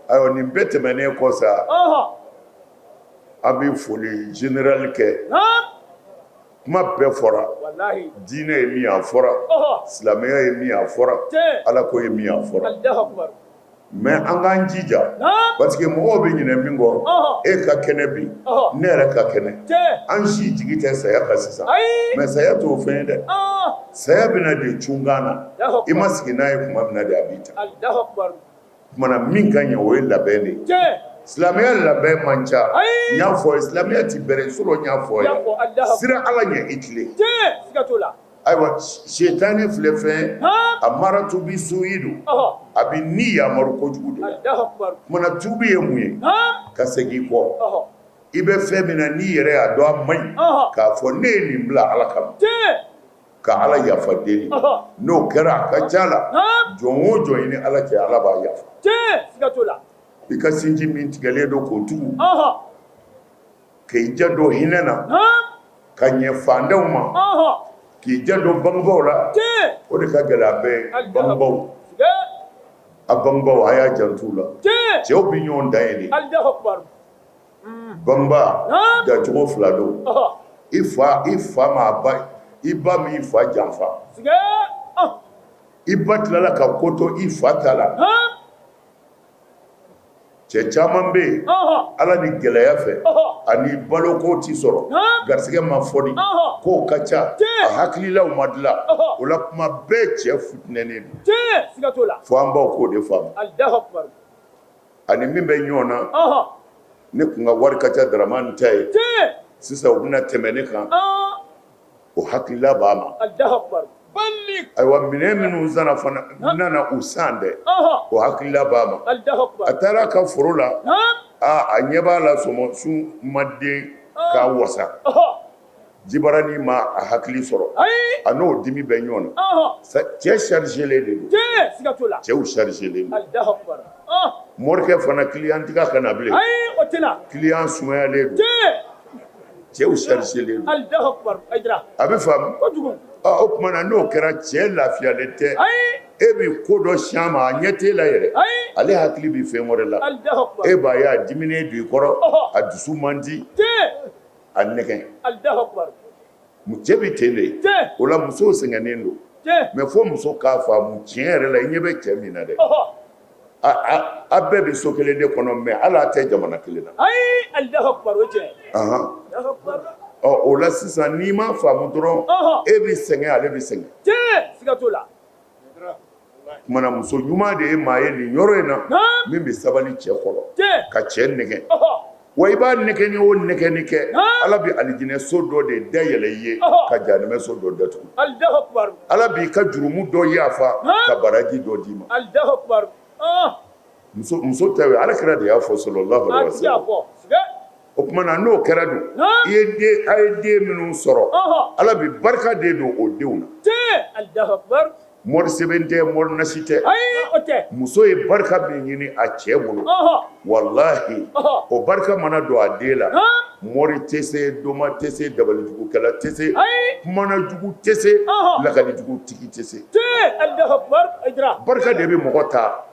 ayiwa nin bɛɛ tɛmɛnen kɔ sa an bɛ foli général kɛ kuma bɛɛ fɔra diinɛ ye min a fɔra silamɛya ye min a fɔra ala ko ye min a fɔra mais an k'an jija parce que mɔgɔw bɛ ɲinɛ min kɔ e ka kɛnɛ bi ne yɛrɛ ka kɛnɛ an si jigi tɛ saya kan sisan mais saya t'o fɛn ye dɛ saya bɛna de cunkan na i ma sigi n'a ye tuma min na de a b'i ta tuma na min ka ɲɛ o ye labɛn de ye silamɛya labɛn man ca n y'a fɔ ye silamɛya ti bɛrɛ surɔ n y'a fɔ ye siran ala ɲɛ i tilen ayiwa sitani filɛ fɛn amaratu bi suyi don a bɛ ni yamaru kojugu de la tuma na tubi ye mun ye ka segin i kɔ i bɛ fɛn min na n'i yɛrɛ y'a dɔn a man ɲi k'a fɔ ne ye nin bila ala kama ka ala yafa deli n'o kɛra a ka ca la jɔn o jɔn i ni ala cɛ ala b'a yafa i ka sinji min tigɛlen don k'o tugu k'i janto hinɛ na ka ɲɛ fantanw ma k'i janto bangebaaw la o de ka gɛlɛn a bɛɛ bangebaaw a bangebaaw a y'a janto u la cɛw bɛ ɲɔgɔn dan ye de Bangebaa dancogo fila don i fa i fa ma ba i ba m'i fa janfa i ba tilala ka ko to i fa ta la cɛ caman bɛ yen ala ni gɛlɛya fɛ ani baloko tɛ sɔrɔ garisɛgɛ ma foni kow ka ca a hakililaw ma dilan o la kuma bɛɛ cɛ futinɛnen don fo an baw k'o de faamu ani min bɛ ɲɔgɔn na ne tun ka wari ka ca Daramani ta ye sisan u bɛna tɛmɛ ne kan o hakilila b'a ma ayiwa minɛn minnu sanna fana nana u san dɛ o hakilila b'a ma a taara a ka foro la a ɲɛ b'a la sɔmɔsun ma den k'a wasa Jibaranin ma a hakili sɔrɔ a n'o dimi bɛ ɲɔgɔn na cɛ chargélen de don cɛw chargélen don morikɛ fana client tiga ka na bilen client sumayalen don cɛw chargélen don a bɛ faamu o tuma na n'o kɛra cɛ lafiyalen tɛ. E bɛ ko dɔ siɲɛ ma, a ɲɛ t'e la yɛrɛ, ale hakili bɛ fɛn wɛrɛ la. E b'a ye a diminen don i kɔrɔ, a dusu man di, a nɛgɛn. Cɛ bɛ ten de, o la musow sɛgɛnnen don. Mais fo muso k'a faamu tiɲɛ yɛrɛ la, i ɲɛ bɛ cɛ min na dɛ, a bɛɛ bɛ so kelen de kɔnɔ, mais hali a tɛ jamana kelen na. Ɔ, o la sisan, n'i m'a faamu dɔrɔn, e bɛ sɛgɛn, ale bɛ sɛgɛn. Kumana, muso ɲuman de ye maa ye nin yɔrɔ in na min bɛ sabali cɛ kɔrɔ, ka cɛ nɛgɛn. Wa i b'a nɛgɛnni o nɛgɛnni kɛ, Ala bɛ alijinɛ so dɔ de dayɛlɛ i ye ka jahanamɛ so dɔ datugu. Ala b'i ka jurumu dɔ yafa ka baraji dɔ d'i ma. Muso ta ye, Ala kira de y'a fɔ, sallallahu alaihi wasallam. O tuma na, n'o kɛra dun, i ye den, a ye den minnu sɔrɔ, Ala bɛ barika de don o denw na. Mori sɛbɛn tɛ, mori nasi tɛ. Muso ye barika min ɲini a cɛ bolo, walahi, o barika mana don a den la, mori tɛ se, doma tɛ se, dabalijugukɛla tɛ se, kumanajugu tɛ se, lakalijugutigi tɛ se. Barika de bɛ mɔgɔ ta.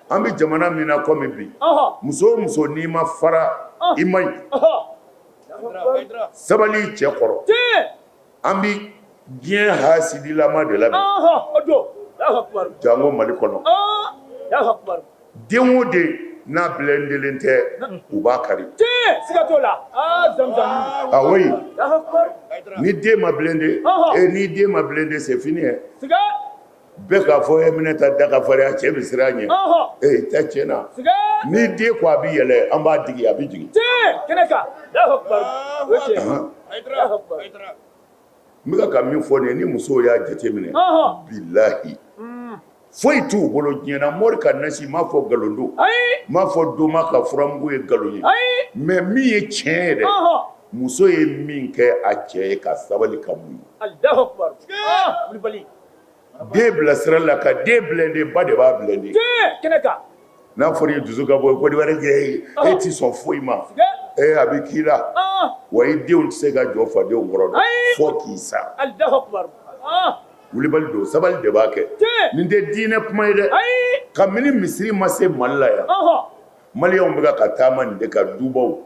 An bɛ jamana min na komi bi, muso o muso n'i ma fara, i man ɲi. Sabali cɛ kɔrɔ. An bɛ diɲɛ hasidilama de la bi, janko Mali kɔnɔ. Den o den n'a bilendelen tɛ, u b'a kari. Ah oui, ni den ma blindé, et ni den ma blindé, c'est fini hein. Bɛɛ k'a fɔ e minɛ ta da ka farinya, cɛ bɛ siran a ɲɛ. Ee, tɛ tiɲɛ na. Ni den ko a bɛ yɛlɛ, an b'a digi, a bɛ jigin. N bɛ ka min fɔ nin ye, ni musow y'a jateminɛ, bilahi, foyi t'u bolo diɲɛ na. Mori ka nasi, n m'a fɔ nkalon don, n m'a fɔ doma ka furamugu ye nkalon ye, mais min ye tiɲɛ yɛrɛ, muso ye min kɛ a cɛ ye, ka sabali, ka muɲu, den bila sira la, ka den blindé, ba de b'a blindé. N'a fɔra i dusu ka bon, ko wɛrɛ kɛ e tɛ sɔn foyi ma, ee, a bɛ k'i la. Wa i denw tɛ se ka jɔ fadenw kɔrɔ fo k'i sa. Wulibali don, sabali de b'a kɛ. Nin tɛ diinɛ kuma ye dɛ. Kabini misiri ma se Mali la yan, Maliyɛnw bɛ ka taama nin de ka dubaw,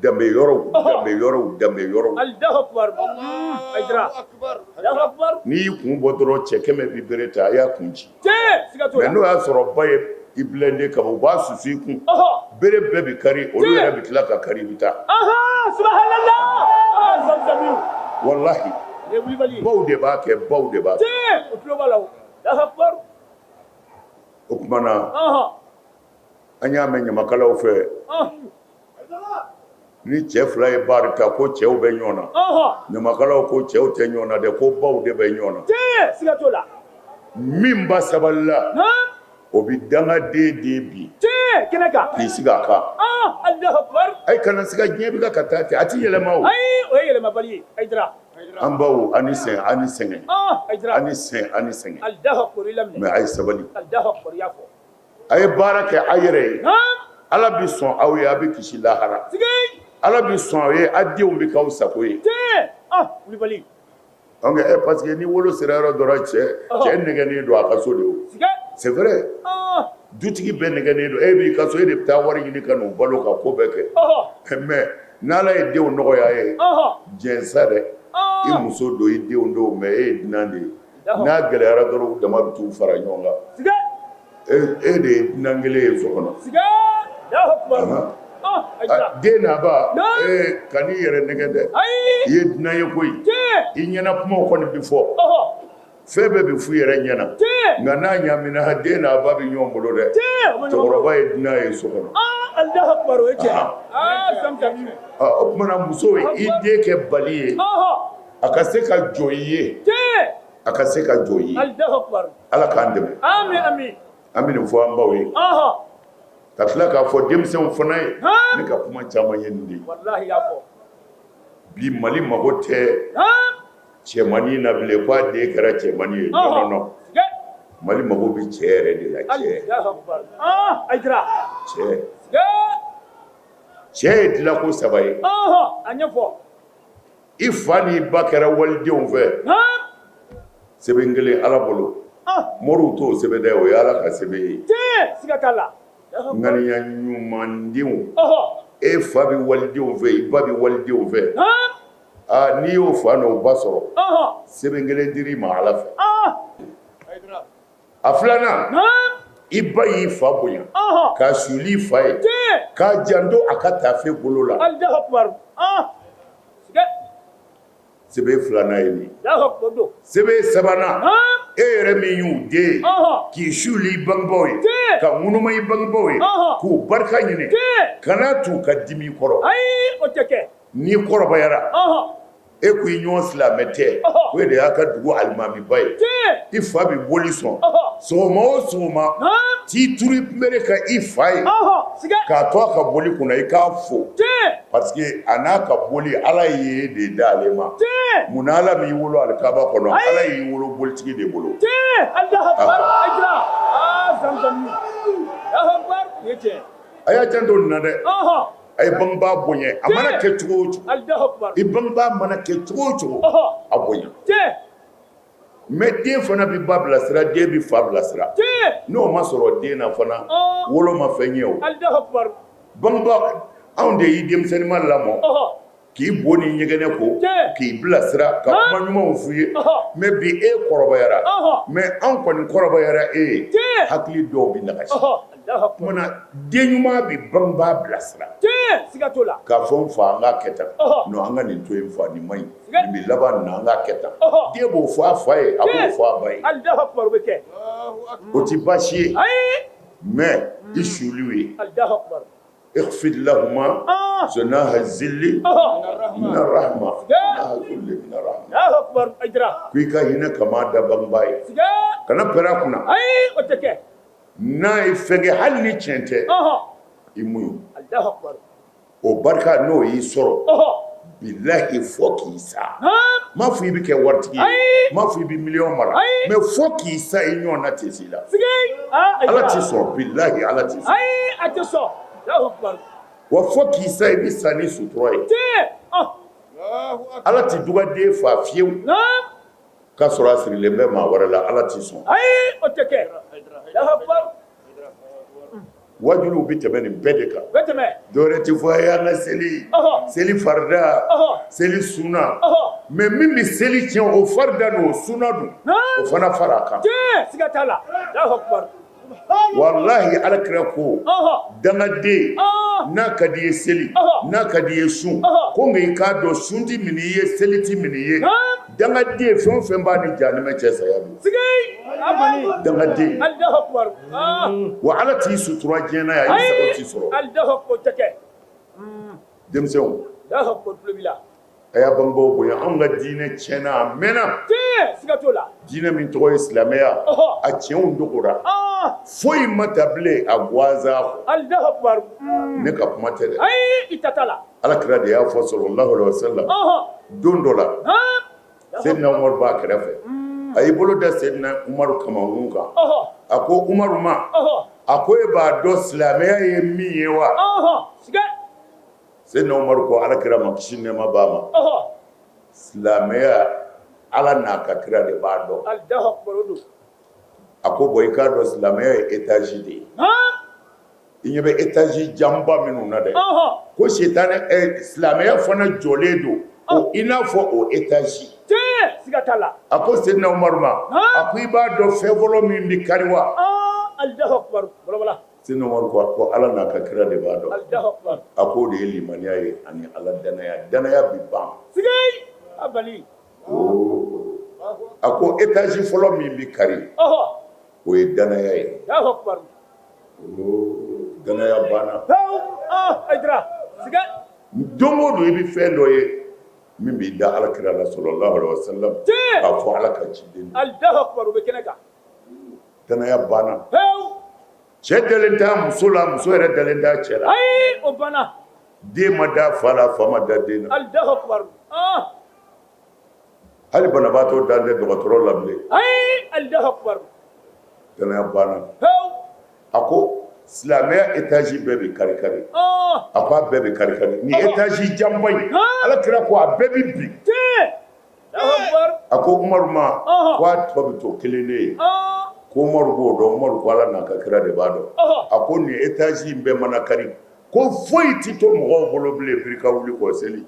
danbe yɔrɔw, danbe yɔrɔw, danbe yɔrɔw. N'i y'i kun bɔ dɔrɔn, cɛ 100 bɛ bere ta, a y'a kun ci. Mais n'o y'a sɔrɔ ba ye i blindé ka ban, u b'a susu i kun, bere bɛɛ bɛ kari, olu yɛrɛ bɛ tila ka kari, i bɛ taa. Walahi, baw de b'a kɛ, baw de b'a kɛ. O tuma na, an y'a mɛn ɲamakalaw fɛ, ni cɛ fila ye baari ta ko cɛw bɛ ɲɔgɔn na, ɲamakalaw ko cɛw tɛ ɲɔgɔn na dɛ, ko baw de bɛ ɲɔgɔn na. Min ba sabalila, o bɛ dangaden den bin k'i sigi a kan. Ayi, kana siga, diɲɛ bɛ ka taa ten, a tɛ yɛlɛma o. An baw, ani sɛgɛn, ani sɛgɛn, ani sɛgɛn, ani sɛgɛn, mais a ye sabali. A ye baara kɛ a yɛrɛ ye, Ala bɛ sɔn aw ye, a bɛ kisi lahara. Ala bɛ sɔn aw ye, a denw bɛ k'aw sago ye. Donc parce que ni wolo sera yɔrɔ dɔ la, cɛ cɛ nɛgɛnnen don a ka so de. O, c'est vrai, dutigi bɛɛ nɛgɛnnen don. E b'i ka so, e de bɛ taa wari ɲini ka n'u balo, ka ko bɛɛ kɛ. Mais n'Ala ye denw nɔgɔya ye, diɲɛ sa dɛ, i muso don, i denw don, mais e ye dunan de ye. N'a gɛlɛyara dɔrɔn, u dama bɛ t'u fara ɲɔgɔn kan. E de ye dunan kelen ye so kɔnɔ. Den n'a ba, kan'i yɛrɛ nɛgɛ dɛ, i ye dunan ye koyi. I ɲɛna kumaw kɔni bɛ fɔ, fɛn bɛɛ bɛ f'u yɛrɛ ɲɛna, nka n'a ɲamina, den n'a ba bɛ ɲɔgɔn bolo dɛ. Cɛkɔrɔba ye dunan ye so kɔnɔ. O tuma na, muso, i den kɛ bali ye, a ka se ka jɔ i ye, a ka se ka jɔ i ye. Ala k'an dɛmɛ. An bɛ nin fɔ an baw ye, ka tila k'a fɔ denmisɛnw fana ye. Ne ka kuma caman ye nin de ye. Bi, Mali mago tɛ cɛmannin na bilen ko a den kɛra cɛmannin ye. Non, non, non, Mali mago bɛ cɛ yɛrɛ de la. Cɛ, cɛ, cɛ ye dilako saba ye. I fa n'i ba kɛra walidenw fɛ, sɛbɛn kelen Ala bolo. Moriw t'o sɛbɛn dɛ, o ye Ala ka sɛbɛn ye. Tiɲɛ, siga t'a la. Ŋaniya ɲumandenw, e fa bɛ walidenw fɛ, i ba bɛ walidenw fɛ, aa n'i y'o fa n'o ba sɔrɔ, sɛbɛn kelen dir'i ma Ala fɛ. A filanan, i ba y'i fa bonya, k'a suuli i fa ye, k'a janto a ka taafe bolo la. Sɛbɛn filanan ye nin sɛbɛn sabanan e yɛrɛ min y'u den ye k'i suuli i bangebaw ye ka ŋunuma i bangebaw ye k'u barika ɲini kana t'u ka dimi kɔrɔ n'i kɔrɔbayara e ko i ɲɔgɔn silamɛ tɛ o de y'a ka dugu alimamiba ye i fa bɛ boli sɔn sɔgɔma o sɔgɔma t'i turu i kunbere kan i fa ye k'a to a ka boli kunna i k'a fo parce que a n'a ka boli Ala ye de d'ale ma munna Ala m'i wolo alikaba kɔnɔ Ala y'i wolo bolitigi de bolo a y'a janto nin na dɛ a ye bangebaa bonya a mana kɛ cogo o cogo i bangebaa mana kɛ cogo o cogo a bonya mais den fana bɛ ba bilasira den bɛ fa bilasira n'o ma sɔrɔ den na fana wolo ma fɛn ɲɛ o bangebaa anw de y'i denmisɛnninma lamɔ k'i bo ni ɲɛgɛnɛ ko k'i bilasira ka kuma ɲumanw f'u ye mais bi e kɔrɔbayara mais anw kɔni kɔrɔbayara e ye hakili dɔw bɛ nagasi tuma na den ɲuman bɛ bangebaa bilasira siga t'o la k'a fɔ n fa an k'a kɛ tan non an ka nin to yen fa nin man ɲi nin bɛ laban nin na an k'a kɛ tan den b'o fɔ a fa ye a b'o fɔ a ba ye o bɛ kɛ o tɛ baasi ye mais i suuli u ye ikhfid lahuma janaha zilli mina rahma ko i ka hinɛ kama da bangebaa ye kana pɛrɛn a kunna o tɛ kɛ n'a ye fɛn kɛ hali ni tiɲɛ tɛ i muɲu o barika n'o y'i sɔrɔ bilahi fo k'i sa n m'a fɔ i bɛ kɛ waritigi ye n m'a fɔ i bɛ miliyɔn mara mais fo k'i sa i ɲɔgɔnna tɛ s'i la Ala t'i sɔn bilahi Ala t'i sɔn a tɛ sɔn wa fo k'i sa i bɛ sa ni sutura ye Ala tɛ dugaden faa fiyewu k'a sɔrɔ a sirilen bɛ maa wɛrɛ la Ala t'i sɔn ayi o tɛ kɛ wajuliw bɛ tɛmɛ nin bɛɛ de kan dɔwɛrɛ tɛ fɔ a y'an ka seli seli farida seli sunna mais min bɛ seli tiɲɛ o farida n'o sunna dun o fana fara a kan siga t'a la walahi ala kira ko dangaden n'a ka di i ye seli n'a ka di i ye sun ko nka i k'a dɔn sun ti minɛ i ye seli ti minɛ i ye dangaden fɛn o fɛn b'a ni jahanama cɛ saya don dangaden wa ala t'i sutura diɲɛ na yan i sago t'i sɔrɔ denmisɛnw a y'a bangebaaw bonya anw ka diinɛ tiɲɛna a mɛnna siga t'o la diinɛ min tɔgɔ ye silamɛya a tiɲɛw dogora foyi ma ta bilen a gansan kɔ ne ka kuma tɛ dɛ ayi i ta t'a la ala kira de y'a fɔ sallallahu alaihi wasallam don dɔ la Seydina Umaru b'a kɛrɛfɛ a y'i bolo da Seydina Umaru kamankun kan a ko Umaru ma a ko e b'a dɔn silamɛya ye min ye wa Seydina Umaru ko ala kira ma kisi nɛɛma b'a ma silamɛya ala n'a ka kira de b'a dɔn a ko bon i k'a dɔn silamɛya ye étage de ye i ɲɛ bɛ étage janba minnu na dɛ ko sitanɛ silamɛya fana jɔlen don o i n'a fɔ o étage siga t'a la a ko Seydina Umaru ma a ko i b'a dɔn fɛn fɔlɔ min bɛ kari wa Seydina Umaru ko a ko Ala n'a ka kira de b'a dɔn. Alahu akibaru. A k'o de ye limaniya ye ani Ala danaya, danaya bɛ ban. Sigei! A bali. Oo! A ko étage fɔlɔ min bɛ kari. Ɔhɔ! O ye danaya ye. Alahu akibaru. Oo! Danaya banna. Pewu! Ah! Hayidara. Sigei! Don o don i bɛ fɛn dɔ ye min b'i da Ala kira la sallallahu alaihi wasallam. Tiɲɛ! K'a fɔ Ala ka ciden don. Alahu akibaru o bɛ kɛnɛ kan. Danaya banna. Pewu! Cɛ dalen t'a muso la muso yɛrɛ dalen t'a cɛ la ayi o banna den ma da fa la fa ma da den na Alahu akibaru ah hali banabaatɔ dalen tɛ dɔgɔtɔrɔ la bilen ayi Alahu akibaru danaya banna pewu a ko silamɛya étage bɛɛ bɛ kari kari ah a ko a bɛɛ bɛ kari kari ni étage janba in ala kira ko a bɛɛ bɛ bin tiɲɛ Alahu akibaru a ko Umaru ma Ɔhɔ. ko a tɔ bɛ to kelen de ye ah Ko Umaru b'o dɔn Umaru ko Ala n'a ka kira de b'a dɔn a ko nin étage in bɛɛ mana kari ko foyi tɛ to mɔgɔw bolo bilen f'i ka wuli k'o seli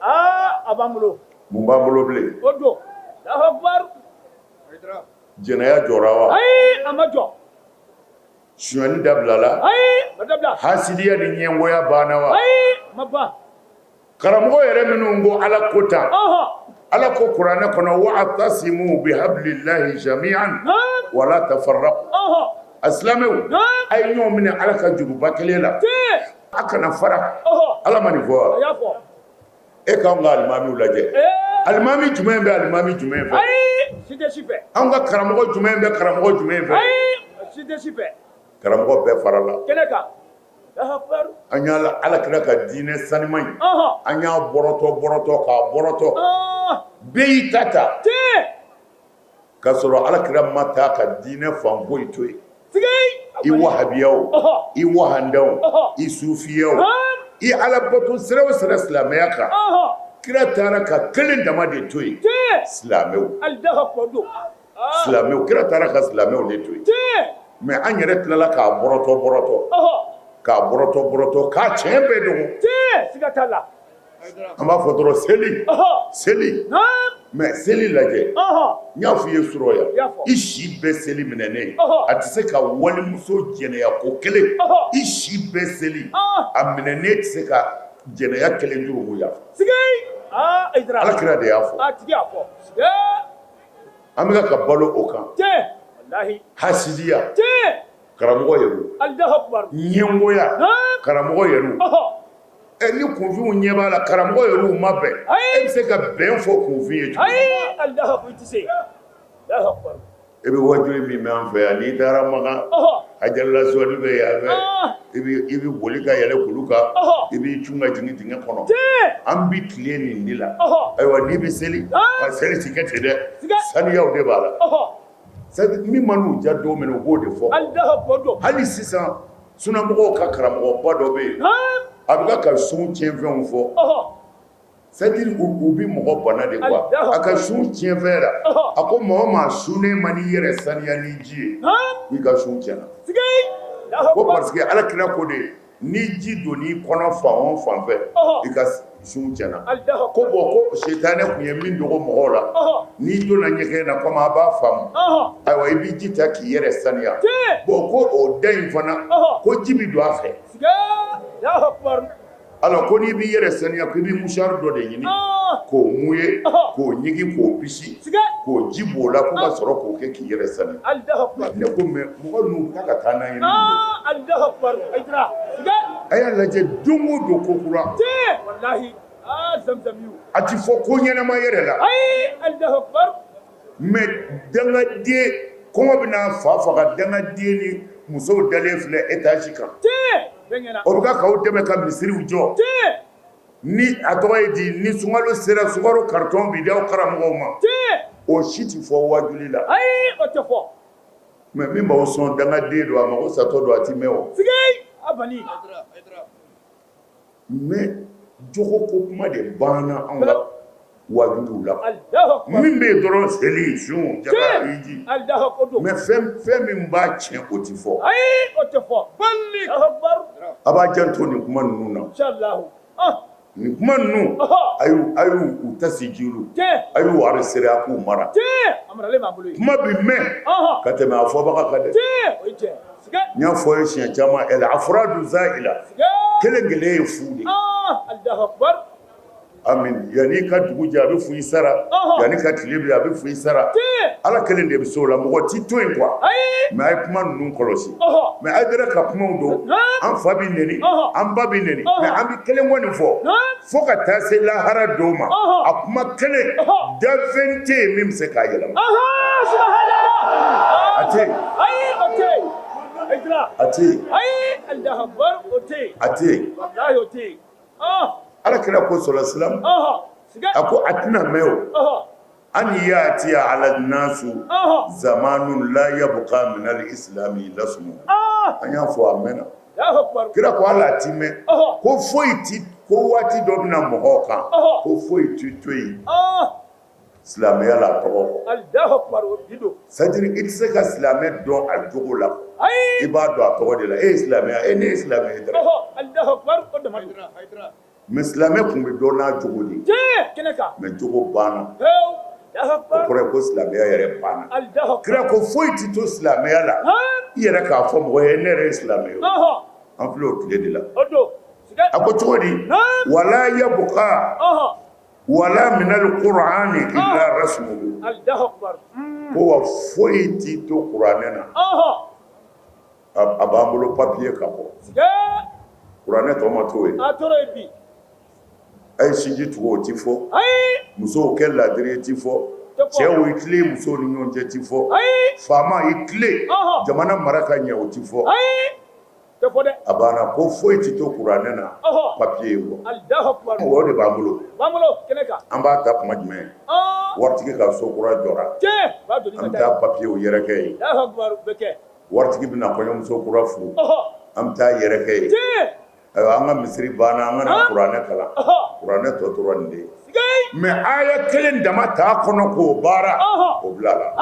aa a b'an bolo mun b'an bolo bilen o don Alahu akibaru jɛnɛya jɔra wa ayi a ma jɔ sonyali dabilala ayi a ma dabila hasidiya ni ɲɛngoya banna wa ayi a ma ban Karamɔgɔ yɛrɛ minnu ko Ala ko tan, ɔhɔ, Ala ko kuranɛ kɔnɔ wa'tasimu bihablillahi jami'an naam, wala tafarraqu ɔhɔ, a silamɛw, naam, a ye ɲɔgɔn minɛ Ala ka juruba kelen la, tiɲɛ, a kana fara, ɔhɔ, Ala ma nin fɔ wa? A y'a fɔ. E k'anw ka alimamiw lajɛ, ee, alimami jumɛn bɛ alimami jumɛn fɛ? Ayi, si tɛ si fɛ. Anw ka karamɔgɔ jumɛn bɛ karamɔgɔ jumɛn fɛ? Ayi, si tɛ si fɛ. Karamɔgɔ bɛɛ farala. Kɛnɛ kan. An y'a ala kira ka diinɛ sanuma in an y'a bɔrɔtɔ bɔrɔtɔ k'a bɔrɔtɔ bɛɛ y'i ta ta k'a sɔrɔ ala kira ma taa ka diinɛ fan foyi to yen i wahabiya o i wahanda o i sufiya o i alabato sira o sira silamɛya kan kira taara ka kelen dama de to yen silamɛw silamɛw kira taara ka silamɛw de to yen mais an yɛrɛ tilala k'a bɔrɔtɔ bɔrɔtɔ k'a bɔrɔtɔ bɔrɔtɔ k'a tiɲɛ bɛɛ dogo siga t'a la an b'a fɔ dɔrɔn seli seli mais seli lajɛ n y'a fɔ i ye surɔ yan i si bɛɛ seli minɛnen a tɛ se ka walimuso jɛnɛya ko kelen i si bɛɛ seli a minɛnen tɛ se ka jɛnɛya kelen jurumu yafa ala kira de y'a fɔ An bɛ ka balo o kan hasidiya karamɔgɔ yɛrɛ ɲɛngoya karamɔgɔ yɛrɛ ɛ ni kunfinw ɲɛ b'a la karamɔgɔ yɛrɛ ma bɛn e bɛ se ka bɛn fɔ kunfin ye e bɛ wajuli min mɛn an fɛ yan n'i taara Makan Hajarulasuwadi bɛ yan fɛ i bɛ boli ka yɛlɛ kulu kan i b'i cun ka jigin dingɛ kɔnɔ an bɛ tile nin de la ayiwa n'i bɛ seli a seli tɛ kɛ ten dɛ saniyaw de b'a la min man'u diya don min u b'o de fɔ hali sisan sunamɔgɔw ka karamɔgɔba dɔ bɛ yen a bɛ ka sun tiɲɛfɛnw fɔ C'est-à-dire u bɛ mɔgɔ bana de quoi a ka sun tiɲɛfɛn la a ko maa o maa sunnen man'i yɛrɛ saniya ni ji ye k'i ka sun tiɲɛna ko parce que ala kira ko de ni ji donn'i kɔnɔ fan o fan fɛ i ka sun tiɲɛna ko bon ko sitanɛ tun ye min dogo mɔgɔw la n'i donna ɲɛgɛn na comme a b'a faamu ayiwa i bɛ ji ta k'i yɛrɛ saniya bon ko o da in fana ko ji bɛ don a fɛ Alors ko n'i b'i yɛrɛ saniya ko i bɛ mouchoir dɔ de ɲini k'o mouiller k'o ɲigin k'o bisi k'o ji b'o la ko ka sɔrɔ k'o kɛ k'i yɛrɛ saniya ne ko mais mɔgɔ ninnu bɛ ka taa n'an ye a y'a lajɛ don o don ko kura a tɛ fɔ ko ɲɛnama yɛrɛ la mais dangaden kɔngɔ bɛna fa faga dangaden ni musow dalen filɛ étage kan o bɛ k'aw dɛmɛ ka misiriw jɔ ni a tɔgɔ ye di ni sunkalo sera sukaro carton bɛ di aw karamɔgɔw ma o si tɛ fɔ wajuli la mais min b'aw sɔn dangaden don a mago satɔ don a tɛ mɛn o mais jogo ko kuma de banna anw ka wajuliw la min bɛ yen dɔrɔn seli sun jaka hiji mais fɛn min b'a tiɲɛ o tɛ fɔ a b'a janto nin kuma ninnu na nin kuma ninnu a y'u u tasijilu a y'u enregistrer a k'u mara kuma bɛ mɛn ka tɛmɛ a fɔbaga kan dɛ n y'a fɔ ye siɲɛ caman el afradu zaila kelen kelen ye fu de ye amin yanni ka dugu jɛ a bɛ fu i sara yanni ka tile bin a bɛ fu i sara ala kelen de bɛ se o la mɔgɔ t'i to yen quoi mais a ye kuma ninnu kɔlɔsi mais a yɛrɛ ka kumaw don an fa bɛ neni an ba bɛ neni mais an bɛ kelen kɔni fɔ fo ka taa se lahara don ma a kuma kelen danfɛn tɛ yen min bɛ se k'a yɛlɛma a tɛ yen a tɛ yen a tɛ yen ala kira ko sɔla silam a ko a tɛna mɛn o an yati ala nasu zamanu la yabqa min al islami illa ismuhu an y'a fɔ a mɛnna kira ko ala a ti mɛn ko foyi ti ko waati dɔ bɛna mɔgɔw kan ko foyi ti to yen. Silamɛya la a tɔgɔ kɔ c'est-à-dire i tɛ se ka silamɛ dɔn a jogo la i b'a dɔn a tɔgɔ de la e ye silamɛ e ne ye silamɛ ye mais silamɛ tun bɛ dɔn n'a jogo de ye mais jogo banna o kɔrɔ ye ko silamɛya yɛrɛ banna kira ko foyi tɛ to silamɛya la i yɛrɛ k'a fɔ mɔgɔ ye ne yɛrɛ ye silamɛ ye an filɛ o tile de la a ko cogo di wala yabqa wala minal qur'ani illa rasmuhu ko wa foyi t'i to kuranɛ na a b'an bolo papiye kan kɔ kuranɛ tɔ ma to yen a ye sinji tugu o ti fɔ musow kɛ ladiri ti fɔ cɛw i tilen musow ni ɲɔgɔn cɛ ti fɔ faama i tilen jamana mara ka ɲɛ o ti fɔ a banna ko foyi tɛ to kuranɛ na papiye kɔ o de b'an bolo an b'a ta kuma jumɛn waritigi ka so kura jɔra an bɛ taa papiyew yɛrɛkɛ yen waritigi bɛna kɔɲɔmuso kura furu an bɛ taa yɛrɛkɛ yen ayiwa an ka misiri banna an ka na kuranɛ kalan kuranɛ tɔ tora nin de ye mais aya kelen dama t'a kɔnɔ k'o baara o bila la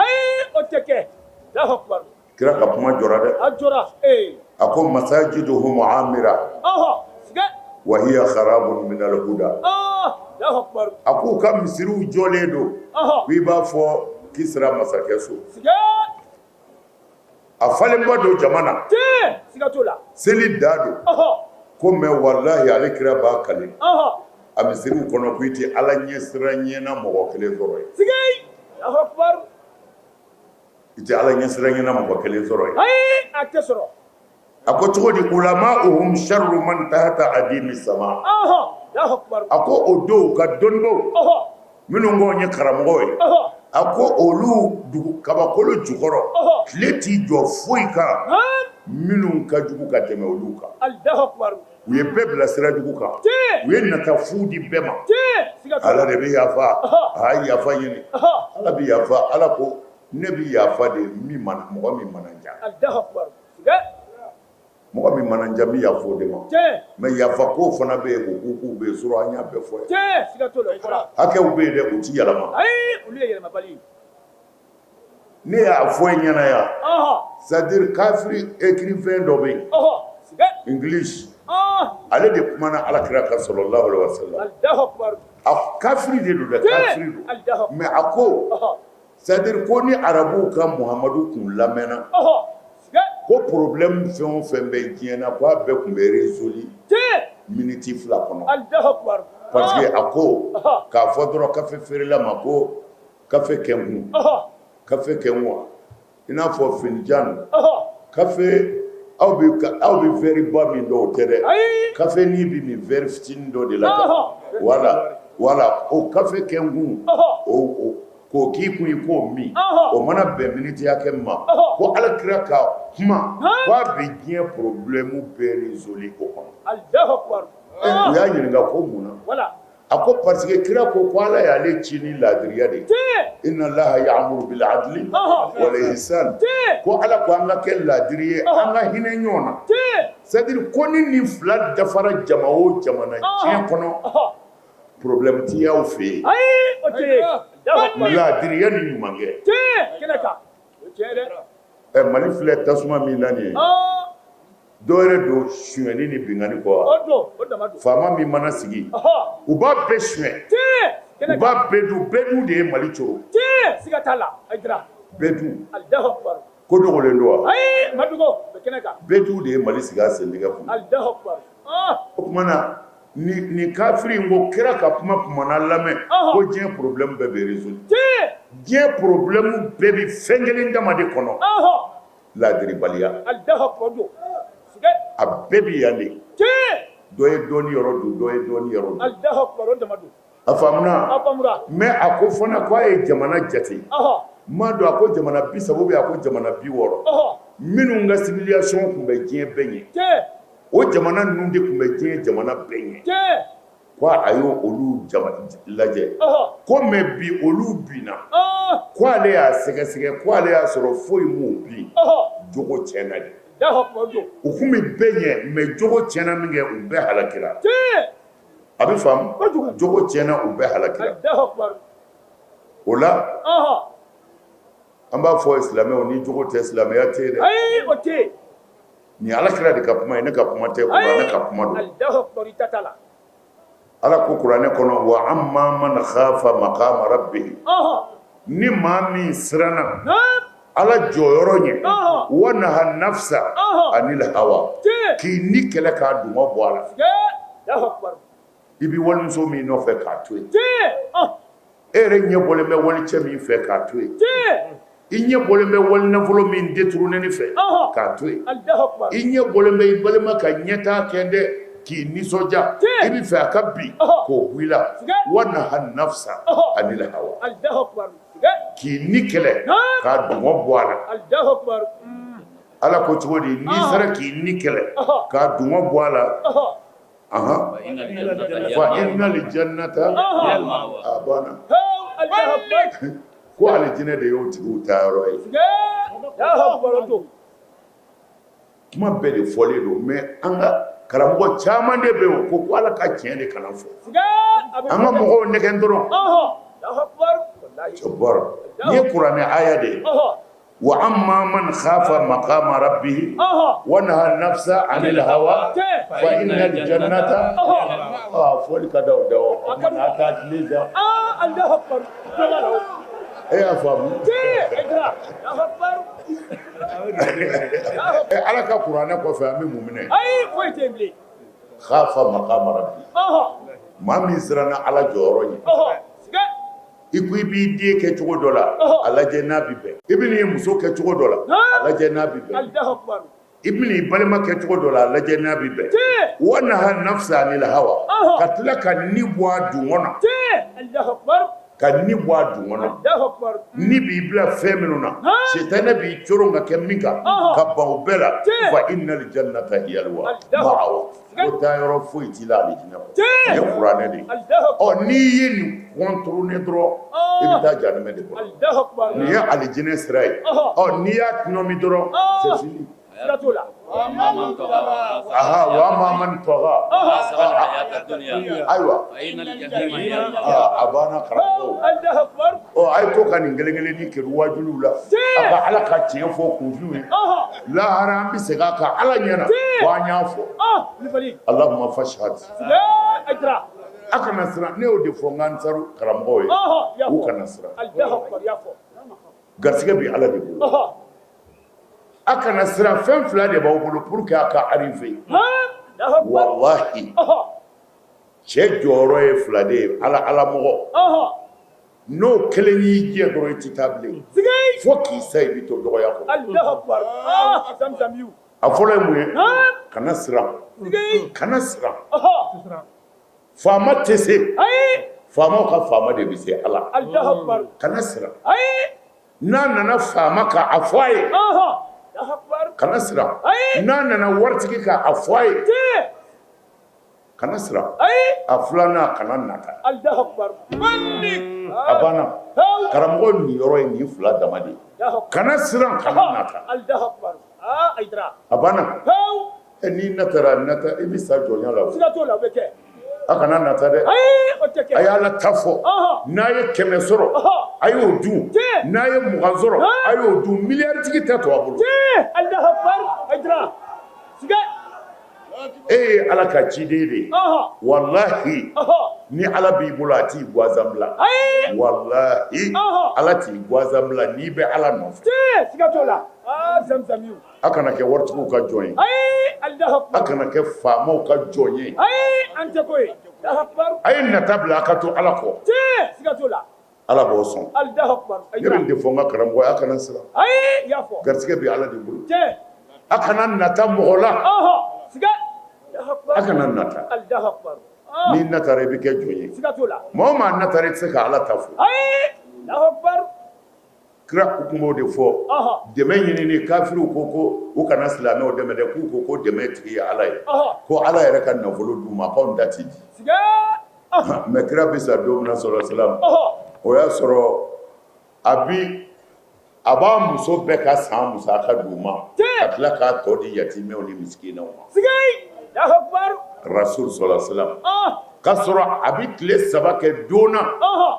Kira ka kuma jɔra dɛ, a jɔra ee, a ko masajiduhum amira ɔhɔ, siga, wa hiya kharabun minal huda, Alahu akibaru, a k'u ka misiriw jɔlen don, ɔhɔ, k'i b'a fɔ Kisira masakɛ so, siga, a falenba don jama na, tiɲɛ, siga t'o la, seli dan don, ɔhɔ, ko mais walahi ale kira b'a kali, ɔhɔ, a misiriw kɔnɔ ko i tɛ Ala ɲɛsiranɲɛna mɔgɔ kelen sɔrɔ yen, siga, Alahu akibaru I tɛ Ala ɲɛsiranɲɛna mɔgɔ kelen sɔrɔ yen. Ayi, a tɛ sɔrɔ. A ko cogo di ulamauhum sharru man tahta adimi sama. Ɔhɔ, Alahu akibaru. A ko o don u ka dɔnnibaw. Ɔhɔ. Minnu ko ye karamɔgɔ ye. Ɔhɔ. A ko olu dugu kabakolo jukɔrɔ. Ɔhɔ. Tile t'i jɔ foyi kan. Han. Minnu ka jugu ka tɛmɛ olu kan. Alahu akibaru. U ye bɛɛ bila sira jugu kan. Tiɲɛ. U ye nata fu di bɛɛ ma. Tiɲɛ, siga t'o la. Ala de bɛ yafa. Ɔhɔ. A ye yafa ɲini. Ɔhɔ. Ala bɛ yafa Ala ko ne bɛ yafa de min mana mɔgɔ min mana n diya. Alahu akibaru. Siga. Mɔgɔ min mana n diya n bɛ yafa o de ma. Tiɲɛ. Mais yafa ko fana bɛ yen hukukuw bɛ yen surɔ an y'a bɛɛ fɔ yan. Tiɲɛ, siga t'o la o fɔra. Hakɛw bɛ yen dɛ u ti yɛlɛma. Ayi, olu ye yɛlɛmabali ye. Ne y'a fɔ i ɲɛna yan. Ɔhɔ. C'est à dire kafiri écrivain dɔ bɛ yen. Ɔhɔ, siga. English. Ɔn. Ale de kumana alakira kan salalahu alayihi wa salam. Alahu akibaru. A kafiri de don dɛ kafiri don. Alahu akibaru. Mais a ko. Ɔhɔ. C'est à dire ko ni arabuw ka Muhamadu kun lamɛnna. Ɔhɔ, siga. Ko problème fɛn o fɛn bɛ diɲɛ na ko a bɛɛ tun bɛ résolu. Tiɲɛ. Minute 2 kɔnɔ. Alahu akibaru. Parce que a ko. Ɔhɔ. K'a fɔ dɔrɔn kafe feerela ma ko kafe kɛ n kun. Ɔhɔ. Kafe kɛ n kun i n'a fɔ finijan. Ɔhɔ. Kafe aw bɛ aw bɛ verre ba min dɔn o tɛ dɛ. Ayi. Kafe ni bɛ min verre fitinin dɔ de la. Ɔhɔ. Voilà voilà o kafe kɛ n kun. Ɔhɔ. O k'o k'i kun i k'o min. Ɔhɔ. O mana bɛn minute hakɛ min ma. Ɔhɔ. Ko Ala kira ka kuma. Han. K'a bɛ diɲɛ problème bɛɛ résolu o kɔnɔ. Alahu akibaru. U y'a ɲininka ko mun na? Voilà. A ko parce que kira ko ko Ala y'ale ci ni laadiriya de ye. Tiɲɛ. Inna Allaha ya'muru bil adli Ɔhɔ. wal ihsan. Tiɲɛ. Ko Ala ko an ka kɛ laadiri ye, Ɔhɔ. an ka hinɛ ɲɔgɔn na. Tiɲɛ. C'est à dire ko ni nin fila dafara jama o jama na diɲɛ kɔnɔ. Ɔhɔ. Problème ti y'aw fɛ yen. Ayi, o tɛ yen. Alahu akibaru. Laadiriya ni ɲumankɛ. Tiɲɛ, kɛnɛ kan. O ye tiɲɛ ye dɛ. Ɛ Mali filɛ tasuma min na nin ye. Ɔn. Dɔ wɛrɛ don sonyɛni ni binkanni kɔ wa? O don, o dama don. Faama min mana sigi, Ɔhɔ. u b'a bɛɛ suɲɛ. Tiɲɛ, kɛnɛ U b'a bɛɛ dun, bɛɛ dun de ye Mali coro. Tiɲɛ, siga t'a la. Hayidara. Bɛɛ dun. Alahu akibaru. Ko dogolen don wa? Ayi, ma dogo, o bɛ kɛnɛ kan. Bɛɛ dun de ye Mali sigi a sentigɛ kunna. Alahu akibaru. Ɔn. O tuma na nin kafiri in ko kira ka kuma kumana lamɛn, Ɔhɔ. ko diɲɛ problème bɛɛ bɛ résoudre. Tiɲɛ. Diɲɛ problème bɛɛ bɛ fɛn kelen dama de kɔnɔ. Ɔhɔ. Ladiribaliya. Alahu akibaru don. Siga. A bɛɛ bɛ yan de. Tiɲɛ. Dɔ ye dɔɔni yɔrɔ dun, dɔ ye dɔɔni yɔrɔ dun. Alahu akibaru, o dama don. A faamuna? A faamuna. Mais a ko fana ko a ye jamana jate. Ɔhɔ. N m'a dɔn a ko jamana 30 ou bien a ko jamana 60. Ɔhɔ. Minnu ka civilisation tun bɛ diɲɛ bɛɛ ɲɛ. Tiɲɛ. O jamana ninnu de tun bɛ diɲɛ jamana bɛɛ ɲɛ. Tiɲɛ. Ko a y'o olu lajɛ. Ɔhɔ. Ko mais bi olu binna. Ɔn. Ko ale y'a sɛgɛsɛgɛ ko ale y'a sɔrɔ foyi m'u bin. Ɔhɔ. Jogo tiɲɛna de. Alahu akibaru don. U tun bɛ bɛɛ ɲɛ mais jogo tiɲɛna min kɛ u bɛɛ halakira. Tiɲɛ. A bɛ faamu? Kojugu. Jogo tiɲɛna u bɛɛ halakira. Alahu akibaru. O la an b'a fɔ silamɛw ni jogo tɛ silamɛya tɛ yen dɛ, ayi o tɛ yen. Nin ala kira de ka kuma ye, ne ka kuma tɛ, kuranɛ ka kuma don. Alahu akubar, i ta t'a la. Ala ko kuranɛ kɔnɔ wa amma man khafa maqama rabbihi, ni maa min siranna ala jɔyɔrɔ ɲɛ, wa naha nafsa anil hawa, k'i ni kɛlɛ k'a dungɔ bɔ a la, i bɛ walimuso min nɔfɛ k'a to yen, e yɛrɛ ɲɛ bɔlen bɛ walicɛ min fɛ k'a to yen, i ɲɛ bɔlen bɛ wali nafolo min détournéni fɛ k'a to yen, i ɲɛ bɔlen bɛ i balima ka ɲɛtaa kɛ dɛ k'i nisɔndiya, i bɛ fɛ a ka bin k'o bɔ i la, wa naha nafsa anil hawa, k'i ni kɛlɛ k'a dungɔ bɔ a la. Ala ko cogo di? N'i sera k'i ni kɛlɛ k'a dungɔ bɔ a la, fa innal jannata, a banna, ko alijinɛ de y'o tigiw taayɔrɔ ye. Kuma bɛɛ de fɔlen don, mais an ka karamɔgɔ caman de bɛ yen ko ko ala ka tiɲɛ de kana fɔ, an ka mɔgɔw nɛgɛn dɔrɔn. Nin ye kuranɛ aya de ye. Wa amma man khafa maqama rabbihi wa naha nafsa anil hawa fa innal jannata, fɔli ka da o da o a ka tile ja. E y'a faamu, ala ka kuranɛ kɔfɛ an bɛ mun minɛ? Khafa maqama rabbihi, maa min siranna ala jɔyɔrɔ ɲɛ. I ko i b'i den kɛ cogo dɔ la, a lajɛ n'a bɛ bɛn. I bɛna i muso kɛ cogo dɔ la, a lajɛ n'a bɛ bɛn. I bɛna i balima kɛ cogo dɔ la, a lajɛ n'a bɛ bɛn. Wa naha nafsa anil hawa, ka tila ka ni bɔ a dungɔ na, ka ni bɔ a dungɔ na. Ni b'i bila fɛn minnu na, sitanɛ b'i coron ka kɛ min kan, ka ban o bɛɛ la. Fa innal jannata hiyal ma'wa, ko taayɔrɔ foyi t'i la alijinɛ kɔ. Nin ye kuranɛ de ye. Ɔ, n'i ye nin contourner dɔrɔn, i bɛ taa jahanamɛ de kɔnɔ. Nin ye alijinɛ sira ye. Ɔ, n'i y'a tɔnɔmi dɔrɔn, c'est fini. Aha, wa amma man taga, ayiwa, a banna karamɔgɔw. Ɔ, a ye to ka nin kelen kelennin kɛ wajuliw la, a ka ala ka tiɲɛ fɔ kunfinw ye. Lahara an bɛ segin a kan ala ɲɛna ko an y'a fɔ. Allahumma fashhad. A kana siran, ne y'o de fɔ n ka ansaru karamɔgɔw ye, u kana siran, garisɛgɛ bɛ ala de bolo. A kana siran, fɛn fila de b'aw bolo pour que a ka arriver. Walahi, cɛ jɔyɔrɔ ye fila de ye, ala ala mɔgɔ. N'o kelen y'i jɛ dɔrɔn, i tɛ taa bilen fo k'i sa, i bɛ to dɔgɔya kɔnɔ. A fɔlɔ ye mun ye? Kana siran, kana siran. Faama tɛ se, faamaw ka faama de bɛ se. Ala, kana siran. N'a nana faama kan, a fɔ a ye kana siran. N'a nana waritigi kan, a fɔ a ye kana siran. A filanan, kana nata. A banna karamɔgɔ, nin yɔrɔ ye nin fila dama de ye: kana siran, kana nata. A banna. N'i natara nata, i bɛ sa jɔnya la. A kana nata dɛ, a y'ala ta fɔ. N'a ye 100 sɔrɔ, a y'o dun. N'a ye 20 sɔrɔ, a y'o dun. Miliyaritigi tɛ to a bolo. E ye ala ka ciden de ye. Walahi, ni ala b'i bolo, a t'i gansan bila. Walahi, ala t'i gansan bila n'i bɛ ala nɔfɛ. A kana kɛ waritigiw ka jɔn ye, a kana kɛ faamaw ka jɔn ye. A ye nata bila, a ka to ala kɔ, ala b'o sɔn. Ne bɛ nin de fɔ n ka karamɔgɔ ye: a kana siran, garisɛgɛ bɛ ala de bolo. A kana nata mɔgɔ la, a kana nata. N'i natara, i bɛ kɛ jɔn ye. Maa o maa natara, i tɛ se ka ala ta fɔ. Kira tun b'o de fɔ. Dɛmɛ ɲinini, kafiriw ko ko u kana silamɛw dɛmɛ dɛ, k'u ko ko dɛmɛ tigi ye ala ye, ko ala yɛrɛ ka nafolo d'u ma, k'anw ta ti di. Mais kira bɛ sa don min na, sɔrɔ silam, o y'a sɔrɔ a bi a b'a muso bɛɛ ka san musaka d'u ma, ka tila k'a tɔ di yatimɛw ni misikinɛw ma. Rasul sɔrɔ silam, k'a sɔrɔ a bɛ tile 3 kɛ don na,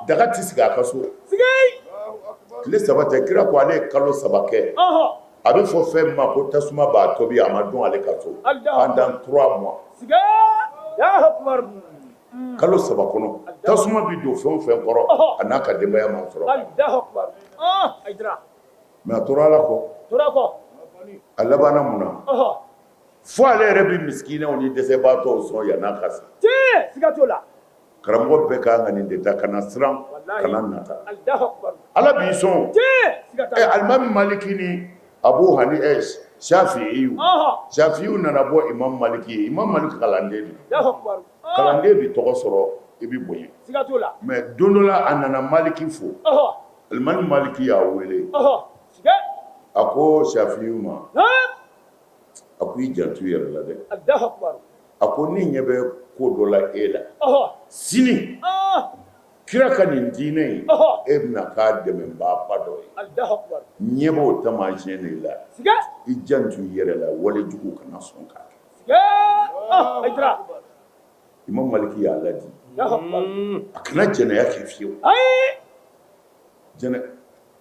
daga tɛ sigi a ka so. Tile 3 tɛ, kira ko ale ye kalo 3 kɛ. A bɛ fɔ fɛn min ma ko tasuma b'a tobi, a ma dun ale ka so pendant 3 mois. Kalo 3 kɔnɔ, tasuma bɛ don fɛn o fɛn kɔrɔ, a n'a ka denbaya ma sɔrɔ. Mais a tora Ala kɔ. A labanna mun na? Fo ale yɛrɛ bɛ misikinɛw ni dɛsɛbaatɔw sɔn yann'a ka sa. Karamɔgɔ bɛɛ ka kan ka nin de ta, kana siran, kana nata. Ala b'i sɔn. Ɛ alimami Maliki ni Abu Hani ɛ Shafi'i, Shafi'i nana bɔ Imam Maliki ye. Imam Maliki kalanden don. Kalanden bɛ tɔgɔ sɔrɔ, i bɛ bonya. Mais don dɔ la a nana Maliki fo. Alimami Maliki y'a wele. A ko Shafi'i ma, a ko i janto i yɛrɛ la dɛ. A ko ne ɲɛ bɛ ko dɔ la e la, sini kira ka nin diinɛ in, e bɛna k'a dɛmɛbaaba dɔ ye. N ɲɛ b'o taamasiyɛn de la. I janto i yɛrɛ la, walejugu kana sɔn k'a kɛ. Imam Maliki y'a ladi, a kana jɛnɛya kɛ fiyewu.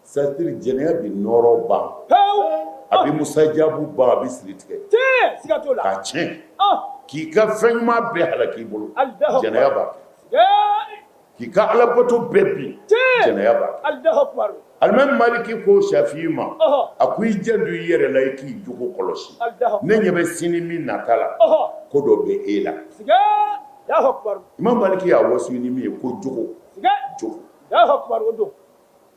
C'est-à-dire jɛnɛya bɛ nɔɔrɔ ban, a bɛ musajabu ban, a bɛ siri tigɛ k'a tiɲɛ, k'i ka fɛn ɲuman bɛɛ halaki i bolo, jɛnɛya b'a kɛ, k'i ka alabato bɛɛ bin, jɛnɛya b'a kɛ. Alimami Maliki ko Shafi'i ma, a ko i janto i yɛrɛ la, i k'i jogo kɔlɔsi, ne ɲɛ bɛ sini min nata la, ko dɔ bɛ e la. Imam Maliki y'a wasu ni min ye ko jogo, jogo.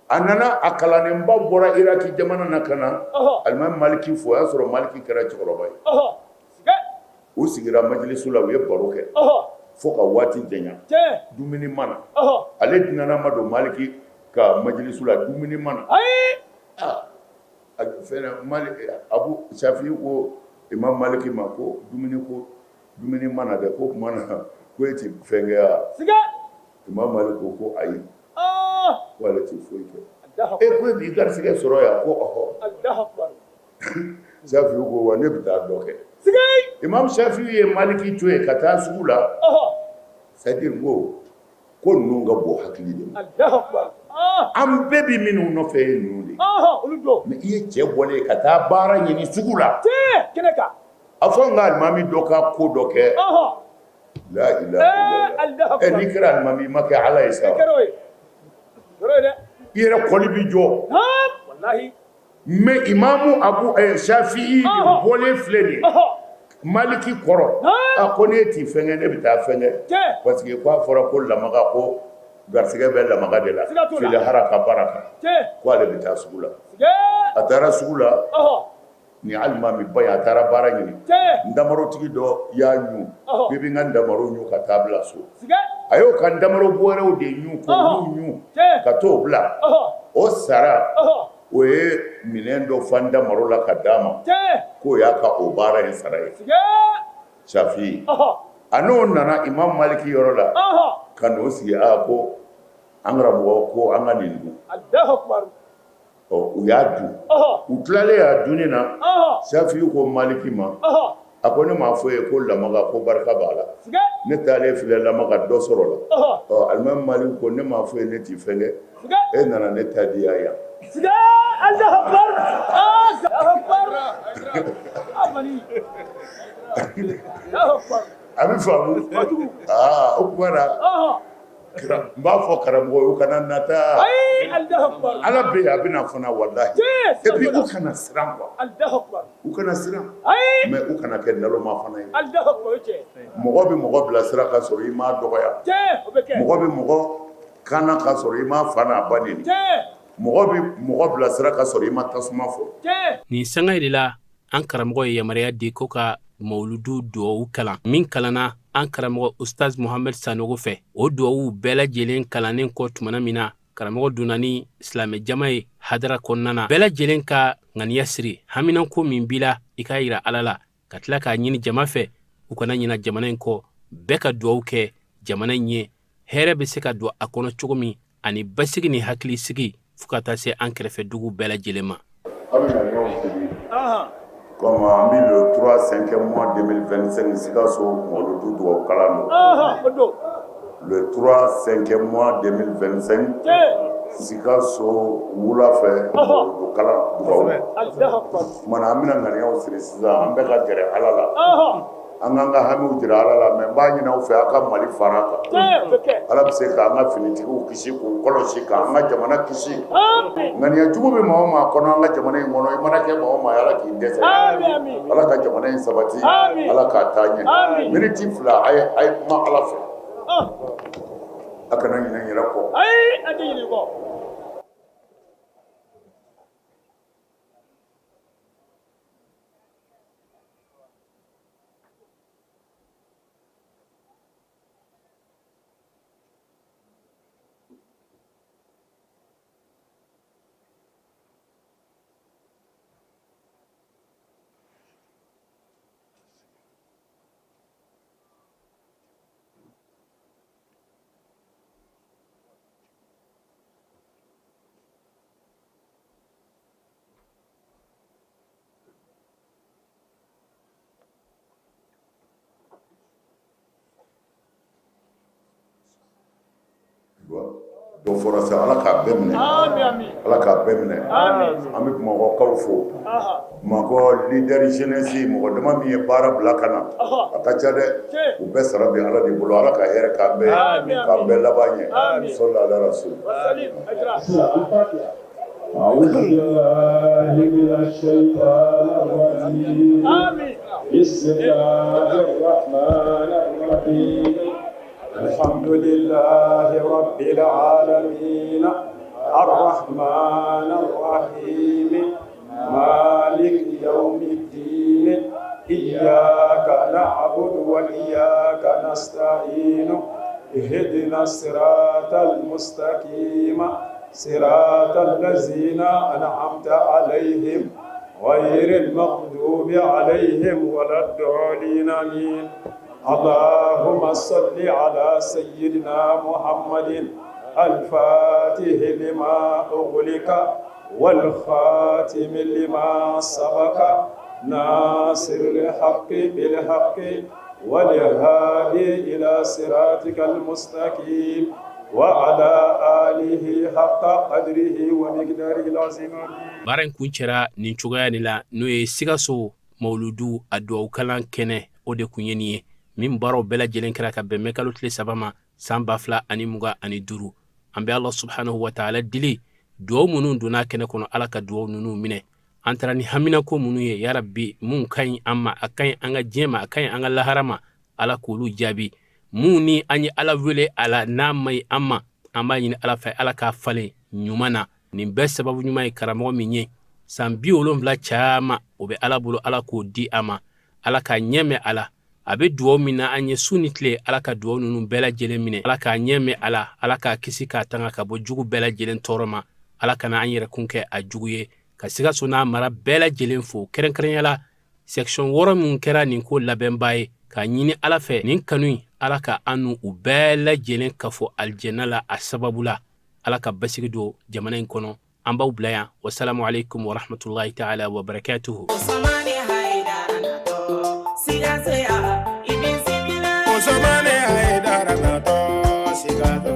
A nana a kalannenba bɔra Iraki jamana na ka na alimami Maliki fo, o y'a sɔrɔ Maliki kɛra cɛkɔrɔba ye. U sigira majilisu la, u ye baro kɛ fo ka waati janya, dumuni ma na. Ale dunanna ma don Maliki ka majilisu la, dumuni ma na. Abu Shafi ko Imam Maliki ma ko dumuni ko dumuni ma na dɛ, ko tuma na ko e tɛ fɛn kɛ wa? Imam Maliki ko ko ayi, ko ale tɛ foyi kɛ. E ko e b'i garisɛgɛ sɔrɔ yan? Ko ɔhɔ. Shafi ko wa ne bɛ taa dɔ kɛ. Imam Shafi ye Maliki to yen ka taa sugu la. C'est à dire ko ko ninnu ka bon hakili de ma. An bɛɛ bɛ minnu nɔfɛ ye ninnu de ye. Mais i ye cɛ bɔlen ye ka taa baara ɲini sugu la. A fɔ n ka alimami dɔ ka ko dɔ kɛ. La ilaha illallah. Ɛ n'i kɛra alimami i ma kɛ Ala ye sa. I yɛrɛ kɔli b'i jɔ. Mais imamu Abu Shafi'i de bɔlen filɛ nin ye Maliki kɔrɔ, a ko ne t'i fɛn kɛ, ne bɛ taa fɛn kɛ parce que k'a fɔra ko lamaga, ko garisɛgɛ bɛ lamaga de la, fili haraka baraka, ko ale bɛ taa sugu la. A taara sugu la. Ni alimami ba ye, a taara baara ɲini, ntamarotigi dɔ y'a ɲu k'i bɛ n ka ntamaro ɲu ka taa bila so. A y'o ka ntamaro bɔrɛw de ɲu k'olu ɲu ka t'o bila. O sara, o ye minɛn dɔ fa ntamaro la ka d'a ma, k'o y'a ka o baara in sara ye. Shafi a n'o nana Imam Maliki yɔrɔ la ka n'o sigi. A ko an karamɔgɔ, ko an ka nin dun. Ɔ u y'a dun. U tilalen y'a dunni na, Shafi ko Maliki ma, a ko ne m'a fɔ ye ko lamaga ko barika b'a la? Ne taalen filɛ lamaga dɔ sɔrɔ la. Ɔ alimami Maliki ko ne m'a fɔ ye ne t'i fɛn kɛ? E nana ne ta di yan. A bɛ faamu. Aa o tuma na n b'a fɔ karamɔgɔ ye, u kana nata. Ala bɛ yen, a bɛna fana, walahi. Et puis u kana siran quoi, u kana siran, mais u kana kɛ naloma fana ye. Mɔgɔ bɛ mɔgɔ bilasira ka sɔrɔ i m'a dɔgɔya, mɔgɔ bɛ mɔgɔ kana ka sɔrɔ i m'a fa n'a ba neni, mɔgɔ bɛ mɔgɔ bilasira ka sɔrɔ i ma tasuma fɔ. Nin sanga de la, an karamɔgɔ ye yamaruya di ko ka mawuludu duwawu kalan, min kalanna an karamɔgɔ Ustaz Mohamed Sanogo fɛ. O duwawu bɛɛ lajɛlen kalannen kɔ tumana min na, karamɔgɔ donna ni silamɛ jama ye hadara kɔnɔna na. Bɛɛ lajɛlen ka ŋaniya siri, haminanko min b'i la, i k'a yira Ala la, ka tila k'a ɲini jama fɛ u kana ɲina jamana in kɔ. Bɛɛ ka duwawu kɛ jamana in ye, hɛrɛ bɛ se ka don a kɔnɔ cogo min, ani basigi ni hakilisigi, fo ka taa se an kɛrɛfɛ dugu bɛɛ lajɛlen ma. Aw bɛna ɲɔgɔn sigi comme an bɛ le 3 5 mois 2025, Sikaso mawuludu dugawu kalan don. Le 3 5 mois 2025. Sikaso wula fɛ kalan dugawu tuma na an bɛna ŋaniyaw siri sisan, an bɛɛ ka gɛrɛ Ala la, an k'an ka hamiw jira Ala la mais n b'a ɲini aw fɛ aw ka Mali fara a kan, Ala bɛ se k'an ka finitigiw kisi k'u kɔlɔsi k'an ka jamana kisi, ŋaniya jugu bɛ maa o maa kɔnɔ an ka jamana in kɔnɔ i mana kɛ maa o maa ye Ala k'i dɛsɛ, Ala ka jamana in sabati, Ala k'a taa ɲɛ, miniti 2 a ye kuma Ala fɛ. A kana ɲinɛ n yɛrɛ kɔ. Ayi, an tɛ ɲinɛ i kɔ. Dɔ fɔra sa Ala k'a bɛɛ minɛ Ala k'a bɛɛ minɛ an bɛ Bamakɔkaw fo Bamakɔ leader jeunesse mɔgɔ dama min ye baara bila ka na a ka ca dɛ u bɛɛ sara bɛ Ala de bolo Ala ka hɛrɛ k'an bɛɛ ye k'an bɛɛ laban ɲɛ sɔli ala rasul مالك يوم الدين إياك نعبد وإياك نستعين اهدنا الصراط المستقيم صراط الذين أنعمت عليهم غير المغضوب عليهم ولا الضالين آمين اللهم صل على سيدنا محمد الفاتح لما أغلق والخاتم لما سبق ناصر الحق بالحق والهادي إلى صراطك المستقيم وعلى آله حق قدره ومقداره العظيم. Baara in kuncɛra nin cogoya de la, n'o ye Sikaso mawuludu a dugawu kalan kɛnɛ, o de kun ye nin ye, min baaraw bɛɛ lajɛlen kɛra ka bɛn mɛkalo tile 3 ma san 2025. An bɛ Ala subhanahu wa taala deli, dugawu minnu donna kɛnɛ kɔnɔ, Ala ka dugawu ninnu minɛ. An taara ni haminako minnu ye, ya rabbi, mun ka ɲi an ma, a ka ɲi an ka diɲɛ ma, a ka ɲi an ka lahara ma, Ala k'olu jaabi. Mun ni an ye Ala wele a la n'a ma ɲi an ma, an b'a ɲini Ala fɛ, Ala k'a falen ɲuman na. Nin bɛɛ sababu ɲuman ye karamɔgɔ min ye, san 70 caman o bɛ Ala bolo, Ala k'o di a ma, Ala k'a ɲɛ mɛn a la. A bɛ dugawu min na an ye su ni tile, Ala ka dugawu ninnu bɛɛ lajɛlen minɛ, Ala k'a ɲɛ mɛn a la, Ala k'a kisi k'a tanga ka bɔ jugu bɛɛ lajɛlen tɔɔrɔ ma, Ala kana an yɛrɛ kun kɛ a jugu ye. Ka Sikaso n'a mara bɛɛ lajɛlen fo, kɛrɛnkɛrɛnya la section 6 min kɛra nin ko labɛnba ye, k'a ɲini Ala fɛ nin kanu in, Ala ka an n'u bɛɛ lajɛlen kafo alijɛnɛ la a sababu la. Ala ka basigi don jamana in kɔnɔ. An b'aw bila yan. Wasalamu alaikum warahmatullahi taala wabarakatuhu. Sikaso.